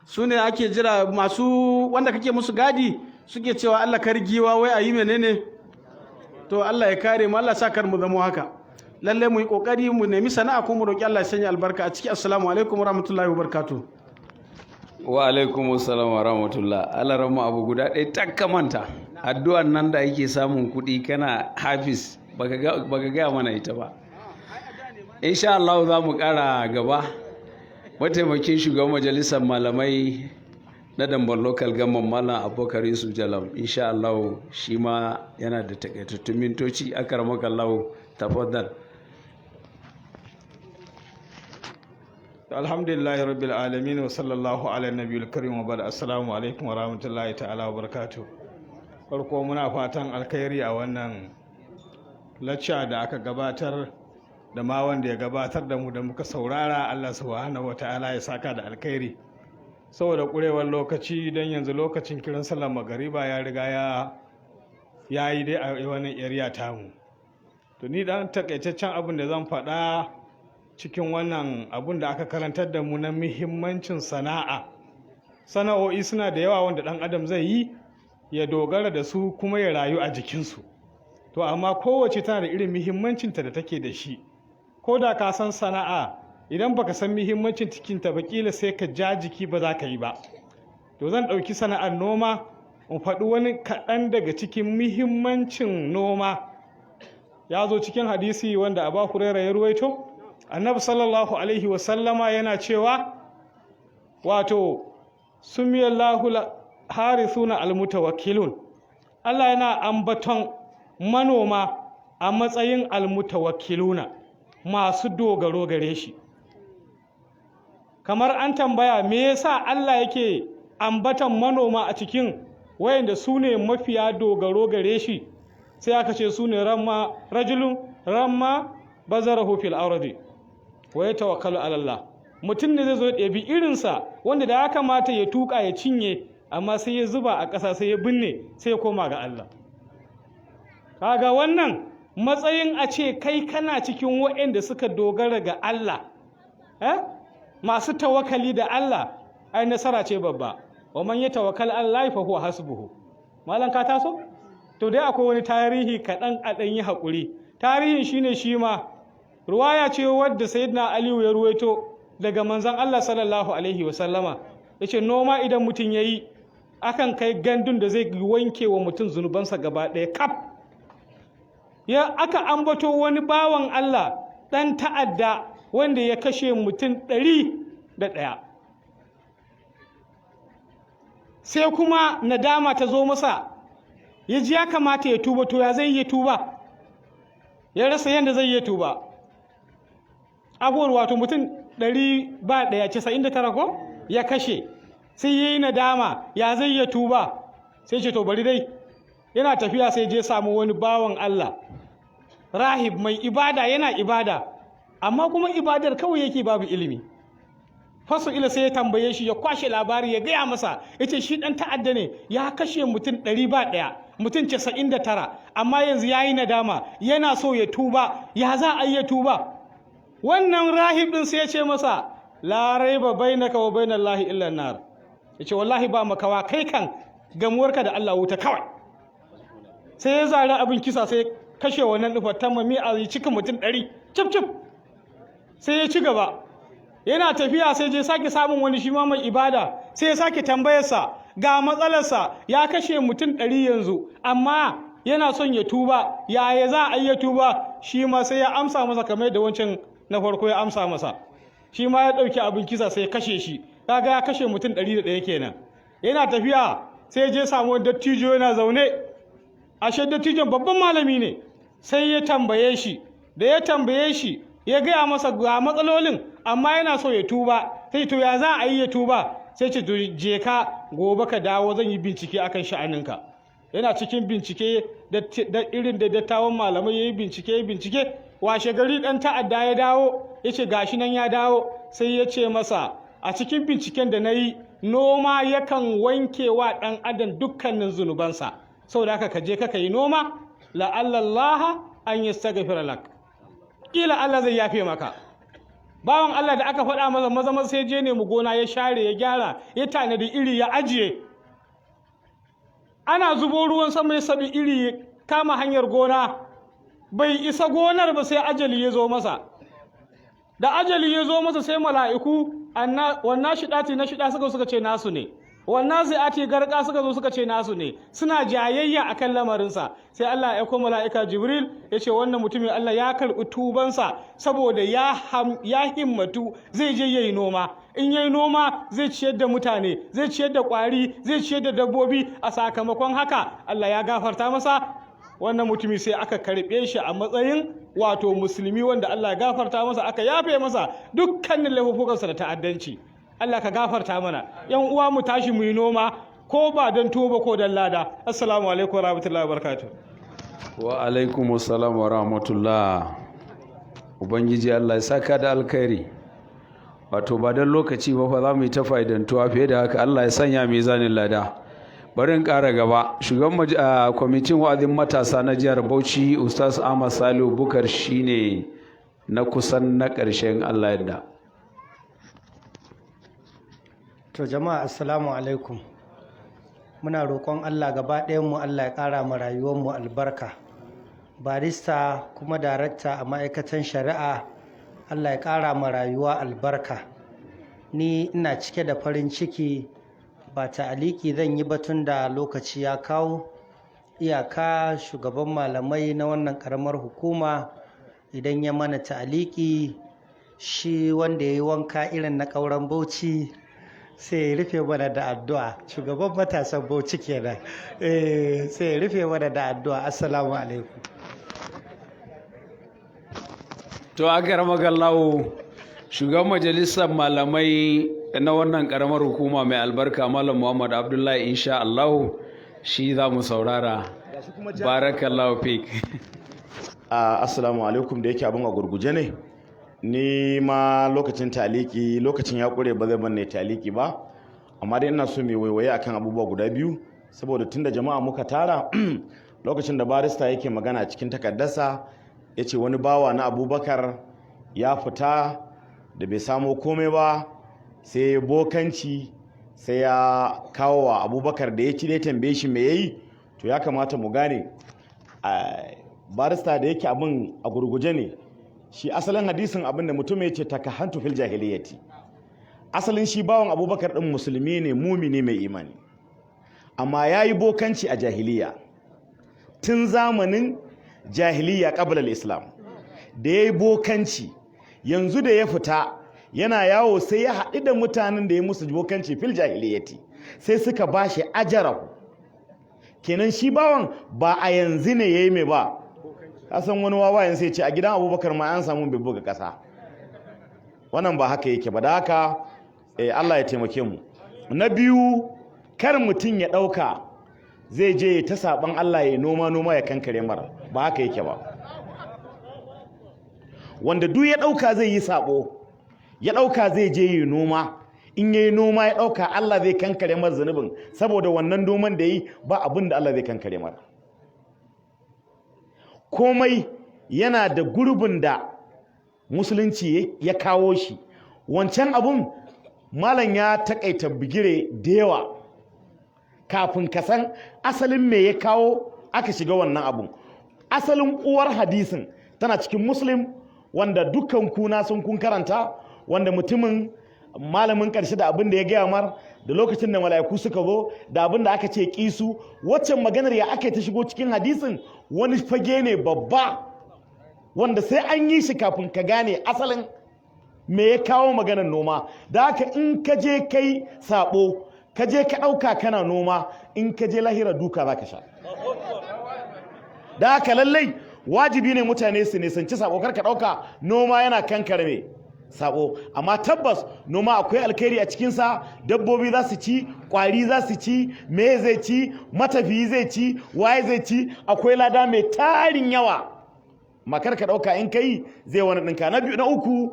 Su ne ake jira, masu wanda kake musu gadi suke cewa Allah kar giwa wai a yi menene. To Allah ya kare mu, Allah sa kar mu zamo haka. Lalle mu yi kokari mu nemi sana'a kuma mu roki Allah ya sanya albarka a ciki. Assalamu alaikum warahmatullahi wabarakatuh. Wa alaikum assalam wa rahmatullah. Allah rahma. Abu guda ɗaya tak ka manta, addu'an nan da ake samun kuɗi kana hafiz, baka gaya mana ita ba. Insha Allah za mu ƙara gaba. Mataimakin shugaban majalisar malamai na Dambar Local Government, Malam Abubakar Yusuf Jalam, insha Allah shi ma yana da takaitattun mintoci. Akramaka Allah, tafaddal. Alhamdulillahi rabbil alamin, wa sallallahu ala nabiyil karim, wa ba'da. Assalamu alaikum wa rahmatullahi ta'ala wa barakatuh. Farko muna fatan alkhairi a wannan lacca da aka gabatar da ma wanda ya gabatar da mu da muka saurara. Allah subhanahu wa ta'ala ya saka da alkhairi. Saboda kurewar lokaci, don yanzu lokacin kiran sallar magariba ya riga ya yi dai a wannan area tamu. To ni dan takaitaccen abin da zan faɗa cikin wannan abun da aka karantar da mu na muhimmancin sana'a. Sana'o'i suna da yawa wanda ɗan adam zai yi ya dogara da su kuma ya rayu a jikinsu. To amma kowace tana da irin muhimmancinta da take da shi. Ko da ka san sana'a, idan baka san muhimmancin cikinta ba, kila sai ka ja jiki ba za ka yi ba. To zan ɗauki sana'ar noma in faɗi wani kaɗan daga cikin muhimmancin noma. Ya zo cikin hadisi wanda Abu Huraira ya ruwaito, Annabi sallallahu alaihi wasallama yana cewa, wato sumiyallahu harithuna almutawakkilun. Allah yana ambaton manoma a matsayin almutawakkiluna, masu dogaro gare shi. Kamar an tambaya me yasa Allah yake ambaton manoma a cikin wayanda su ne mafiya dogaro gare shi, sai aka ce su ne ramma rajulun ramma bazarahu fil ardi wa yatawakkalu ala Allah. Mutum ne zai zo ɗebi irinsa wanda da ya kamata ya tuka ya cinye, amma sai ya zuba a ƙasa, sai ya binne, sai ya koma ga Allah. Kaga wannan matsayin a ce kai kana cikin waɗanda suka dogara ga Allah, eh? Masu tawakali da Allah, ai nasara ce babba. Wa man yatawakkal Allah fa huwa hasbuhu. Malam ka taso? To dai akwai wani tarihi kaɗan, a ɗan yi haƙuri. Tarihin shine, shi ma ruwaya ce wadda Sayyidina Aliyu ya ruwaito daga manzon Allah sallallahu alaihi wasallama. Yace noma idan mutum yayi, akan kai gandun da zai wanke wa mutum zunubansa gaba ɗaya kaf. Ya aka ambato wani bawan Allah ɗan ta'adda wanda ya kashe mutum 101, sai kuma nadama ta zo masa, ya ji ya kamata ya tuba. To ya zai yi tuba? Ya rasa yadda zai yi tuba. Abuwar wato mutum 101, 99 ko ya kashe, sai ya yi nadama, ya zai yi tuba? Sai ce to bari dai. Yana tafiya sai je samu wani bawan Allah rahib mai ibada, yana ibada amma kuma ibadar kawai yake, babu ilimi. Fasu ila sai ya tambaye shi, ya kwashe labari ya gaya masa, ya ce shi ɗan ta'adda ne, ya kashe mutum 101, mutum 99, amma yanzu ya yi nadama, yana so ya tuba, ya za a yi ya tuba? Wannan rahib ɗin sai ya ce masa, la raiba bainaka wa bainallahi illa nar. Ya ce wallahi ba makawa, kai kan gamuwarka da Allah wuta kawai. Sai ya zara abin kisa, sai kashe wannan ɗufar tamami a cikin mutum 100 cif cif. Sai ya ci gaba yana tafiya, sai je sake samun wani shi ma mai ibada, sai ya sake tambayarsa ga matsalarsa, ya kashe mutum 100 yanzu amma yana son ya tuba, yaya za a yi ya tuba? Shi ma sai ya amsa masa kamar yadda wancan na farko ya amsa masa. Shi ma ya ɗauki abin kisa sai ya kashe shi. Kaga ya kashe mutum 101 kenan. Yana tafiya sai je samu wani dattijo yana zaune. Ashe dattijon babban malami ne. Sai ya tambaye shi, da ya tambaye shi ya gaya masa ga matsalolin, amma yana so ya tuba. Sai to ya za a yi ya tuba? Sai ce to je ka, gobe ka dawo, zan yi bincike akan sha'aninka. Yana cikin bincike da irin da dattawan malamai, ya yi bincike bincike. Washe gari dan ta'adda ya dawo, ya ce gashi nan ya dawo. Sai ya ce masa, a cikin binciken da na yi, noma yakan wanke wa ɗan adam dukkanin zunubansa. Saboda haka ka je ka yi noma, la'allallaha an yastaghfira lak, kila Allah zai yafe maka. Bawan Allah da aka faɗa masa, maza maza sai je nemi gona, ya share, ya gyara, ya tanadi iri, ya ajiye. Ana zubo ruwan sama, ya sabi iri, kama hanyar gona. Bai isa gonar ba sai ajali ya zo masa. Da ajali ya zo masa, sai mala'iku wannan shiɗati na shiɗa suka ce nasu ne, wannan zai ati garka suka zo suka ce nasu ne, suna jayayya akan lamarinsa. Sai Allah ya aiko mala'ika Jibril, ya ce wannan mutumin Allah ya karɓi tubansa, saboda ya himmatu zai je yayi noma. In yayi noma zai ciyar da mutane, zai ciyar da ƙwari, zai ciyar da dabbobi. A sakamakon haka Allah ya gafarta masa. Wannan mutumi sai aka karɓe shi a matsayin wato musulmi wanda Allah ya gafarta masa, aka yafe masa dukkanin laifukansa da ta'addanci. Allah ka gafarta mana. Yan uwa, mu tashi mu yi noma, ko ba don tuwo ba, ko don lada. Assalamu alaikum warahmatullahi wabarakatuh. Wa alaikum assalam wa rahmatullah. Ubangiji Allah ya saka da alkhairi. Wato ba don lokaci ba fa za mu yi ta fa'idantuwa fiye da haka. Allah ya sanya mizanin lada. Bari in ƙara gaba. Shugaban kwamitin wa'azin matasa na jihar Bauchi, Ustaz Ahmad Salihu Bukar, shine na kusan na ƙarshen Allah yadda. To jama'a, assalamu alaikum. Muna roƙon Allah gaba mu, Allah ya ƙara ma rayuwarmu albarka. Barista kuma darakta a ma'aikatan shari'a, Allah ya ƙara ma rayuwa albarka. Ni ina cike da farin ciki, ba ta'aliki zan yi batun da lokaci ya kawo. Iyaka shugaban malamai na wannan ƙaramar hukuma idan ya mana ta'aliki, shi wanda ya yi wanka irin na ƙauren Bauchi, sai ya rufe mana da addu'a. Shugaban matasan Bauchi kenan, sai ya rufe mana da addu'a. Assalamu alaikum. To akaramakallahu, shugaban majalisar malamai na wannan karamar hukuma mai albarka, Malam Muhammad Abdullahi, insha Allah shi za mu saurara. Barakallahu fik. Assalamu alaikum. Da yake abin a gurguje ne, ni ma lokacin taliki, lokacin ya kure, ba zai ban taliki ba, amma dai ina so mai waiwaye akan abubuwa guda biyu, saboda tunda jama'a muka tara. Lokacin da barista yake magana cikin takardarsa, ya ce wani bawa na Abubakar ya fita da bai samo komai ba sai bokanci, sai ya kawo wa Abubakar, da ya ci dai tambaye shi me yayi. To ya kamata mu gane, barista, da yake abin a gurguje ne, shi asalin hadisin, abin da mutum ya ce takahantu fil jahiliyyati, asalin shi bawan Abubakar din musulmi ne, mumini mai imani, amma ya yi bokanci a jahiliya, tun zamanin jahiliya qabla islam da ya yi bokanci. Yanzu da ya fita yana yawo, sai ya haɗu da mutanen da ya musu bokanci fil jahiliyyati, sai suka ba shi ajarahu. Kenan shi bawan ba a yanzu ne ya yi mai ba. Kasan wani wawa yanzu sai ce a gidan Abubakar ma an samu bai buga ƙasa. Wannan ba haka yake ba. Da haka Allah ya taimake mu. Na biyu, kar mutum ya ɗauka zai je ta saban Allah, ya noma noma ya kankare mara. Ba haka yake ba. Wanda duk ya ɗauka zai yi sabo, ya ɗauka zai je yi noma, in yayi noma ya ɗauka Allah zai kankare mara zunubin saboda wannan noman da yi, ba abin da Allah zai kankare mara. Komai yana da gurbin da musulunci ya kawo shi. Wancan abun malam ya takaita bigire da yawa kafin ka san asalin me ya kawo aka shiga wannan abun. Asalin uwar hadisin tana cikin Muslim, wanda dukkan kuna sun kun karanta, wanda mutumin malamin ƙarshe da abin da ya gaya mar, da lokacin da mala'iku suka zo, da abin da aka ce kisu. Waccan maganar ya aka ta shigo cikin hadisin, wani fage ne babba wanda sai an yi shi kafin ka gane asalin. Me ya kawo maganar noma? Da haka in ka je kai sabo, ka je ka ɗauka kana noma, in ka je lahira duka za ka sha. Da haka lallai wajibi ne mutane su nisanci sabo. Kar ka ɗauka noma yana kankare me sabo, amma tabbas noma akwai alkhairi a cikinsa. Dabbobi za su ci, kwari za su ci, me zai ci, matafiyi zai ci, waye zai ci. Akwai lada mai tarin yawa. Makar ka ɗauka in kai zai wani ɗinka. Na biyu, na uku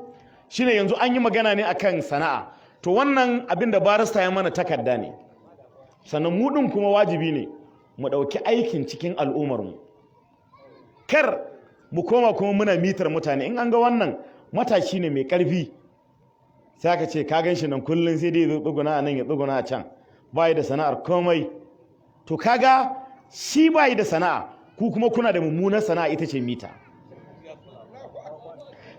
shine yanzu an yi magana ne akan sana'a. To wannan abin da barista ya mana takarda ne. Sannan mu ɗin kuma wajibi ne mu ɗauki aikin cikin al'ummarmu, kar mu koma kuma muna mitar mutane. In an ga wannan matashi ne mai ƙarfi, sai aka ce ka gan shi nan kullum sai dai ya tsuguna a nan, ya tsuguna a can, bayi da sana'ar komai. To kaga shi bayi da sana'a, ku kuma kuna da mummunar sana'a, ita ce mita.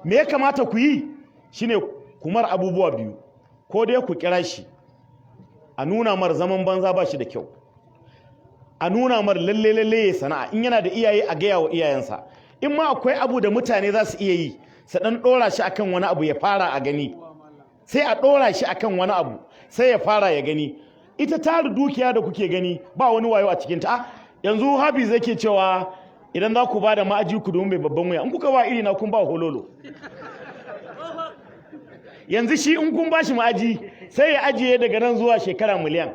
Me ya kamata ku yi shine kumar abubuwa biyu: ko dai ku kira shi a nuna mar zaman banza ba shi da kyau, a nuna mar lalle lalle ya sana'a. In yana da iyaye, a gaya wa iyayensa. In ma akwai abu da mutane za su iya yi, su dan dora shi akan wani abu ya fara a gani, sai a dora shi akan wani abu sai ya fara ya gani. Ita tara dukiya da kuke gani ba wani wayo a cikin ta. Yanzu Hafiz yake cewa idan za ku ba da ma'aji ku domin mai babban wuya, in kuka ba iri na kun ba hololo. Yanzu shi in kun ba shi ma'aji sai ya ajiye daga nan zuwa shekara miliyan.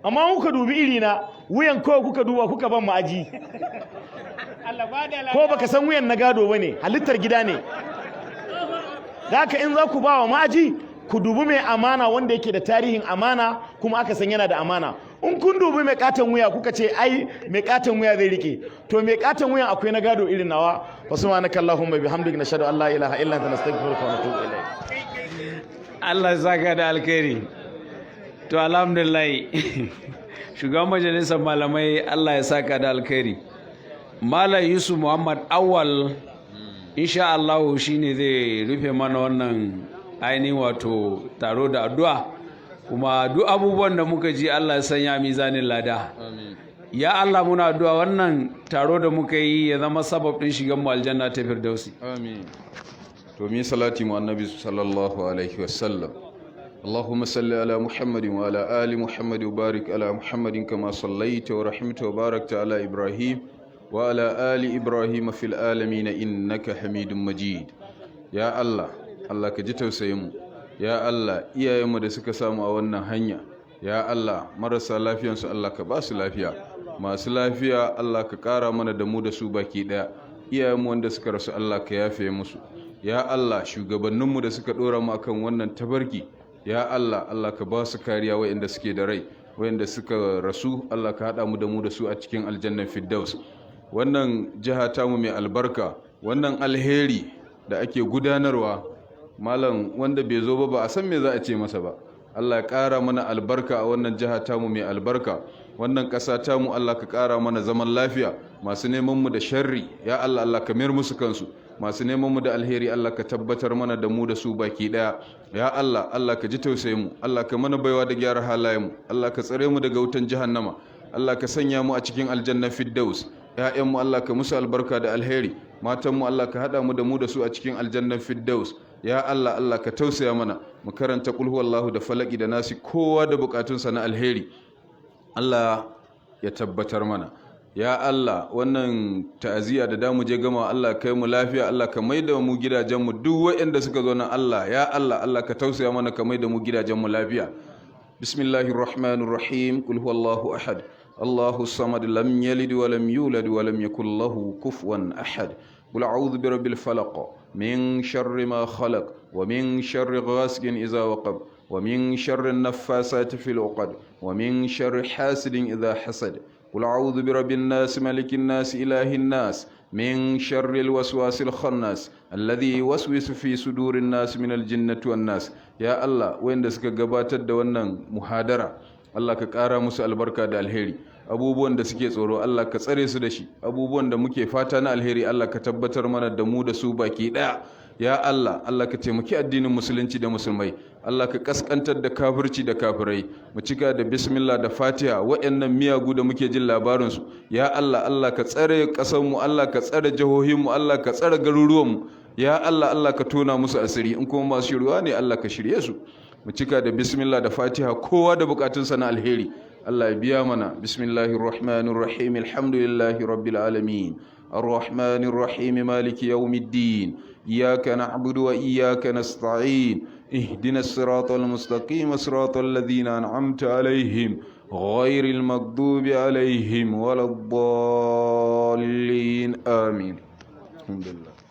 Amma kuka dubi iri na wuyan kawai kuka duba kuka ban ma'aji, ko baka san wuyan na gado bane, halittar gida ne. Da haka in za ku ba wa ma'aji, ku dubi mai amana, wanda yake da tarihin amana kuma aka san yana da amana. In kun dubi mai katon wuya kuka ce ai mai katon wuya zai rike, to mai katon wuya akwai na gado irin nawa. Wa subhanaka allahumma bihamdika, nashhadu an la ilaha illa anta, nastaghfiruka wa natubu ilayk. Allah ya saka da alkhairi. To alhamdulillah, shugaban majalisar malamai, Allah ya saka da alkhairi. Malam Yusuf Muhammad Awal, insha Allah shine zai rufe mana wannan ainihin wato taro da addu'a. Kuma duk abubuwan da muka ji, Allah ya sanya mizanin lada. Ya Allah, muna addu'a wannan taro da muka yi ya zama sabab din shigan mu aljanna ta firdausi. Amin. To mi salati mu annabi sallallahu alaihi wasallam. اللهم صل على محمد وعلى آل محمد وبارك على محمد كما صليت ورحمت وباركت على إبراهيم وعلى آل إبراهيم في العالمين إنك حميد مجيد. يا الله، Allah ka ji tausayin mu. Ya Allah, iyayenmu da suka samu a wannan hanya, ya Allah, marasa lafiyansu Allah ka ba su lafiya, masu lafiya Allah ka ƙara mana da mu da su baki ɗaya. Iyayenmu wanda suka rasu, Allah ka yafe musu. Ya Allah, shugabanninmu da suka ɗora mu akan wannan tabarki, ya Allah, Allah ka ba su kariya. Waɗanda suke da rai, waɗanda suka rasu, Allah ka haɗa mu da mu da su a cikin aljannan firdaus. Wannan jiha tamu mai albarka, wannan alheri da ake gudanarwa, malam wanda bai zo ba, ba a san me za a ce masa ba. Allah ya ƙara mana albarka a wannan jiha tamu mai albarka, wannan ƙasa tamu. Allah ka ƙara mana zaman lafiya. Masu neman mu da sharri, ya Allah, Allah ka mayar musu kansu. Masu neman mu da alheri, Allah ka tabbatar mana da mu da su baki daya. Ya Allah, Allah ka ji tausayin mu. Allah ka mana baiwa da gyara halayen mu. Allah ka tsare mu daga wutan jahannama. Allah ka sanya mu a cikin aljanna firdaus. Ƴaƴan mu Allah ka musu albarka da alheri. Matan mu Allah ka hada mu da mu da su a cikin aljanna firdaus. Ya Allah, Allah ka tausaya mana. Mu karanta qul huwallahu da falaki da nasi, kowa da bukatunsa na alheri, Allah ya tabbatar mana. Ya Allah, wannan ta'aziyya da damu je gama, Allah kai mu lafiya, Allah ka maida mu gidajenmu. Duk waɗanda suka zo nan, Allah, ya Allah, Allah ka tausaya mana, ka maida mu gidajenmu lafiya. Bismillahir rahmanir rahim. Qul huwallahu ahad, Allahu samad, lam yalid wa lam yulad wa lam yakul lahu kufuwan ahad. Qul a'udhu birabbil falaq, min sharri ma khalaq, wa min sharri ghasiqin idha waqab, wa min sharri an-naffasati fil 'uqad, wa min sharri hasidin idha hasad. قل أعوذ برب الناس، ملك الناس، إله الناس، من شر الوسواس الخناس الذي يوسوس في صدور الناس، من الجنة والناس. يا الله، wanda suka gabatar da wannan muhadara, Allah ka ƙara musu albarka da alheri. Abubuwan da suke tsoro, Allah ka tsare su da shi. Abubuwan da muke fata na alheri, Allah ka tabbatar mana da mu da su baki ɗaya. Ya Allah, Allah ka taimaki addinin musulunci da musulmai. Allah ka kaskantar da kafirci da kafirai. Mu cika da bismillah da fatiha. Waɗannan miyagu da muke jin labarinsu, ya Allah, Allah ka tsare ƙasarmu, Allah ka tsare jihohinmu, Allah ka tsare garuruwanmu. Ya Allah, Allah ka tona musu asiri, in kuma masu shirwa ne, Allah ka shirye su. Mu cika da bismillah da fatiha, kowa da bukatunsa na alheri Allah ya biya mana. Bismillahir rahmanir rahim. Alhamdulillahi rabbil alamin, arrahmanir rahim, maliki yawmiddin. Iyyaka na'budu wa iyyaka nasta'in. اهدنا الصراط المستقيم، صراط الذين أنعمت عليهم، غير المغضوب عليهم ولا الضالين. آمين. الحمد لله.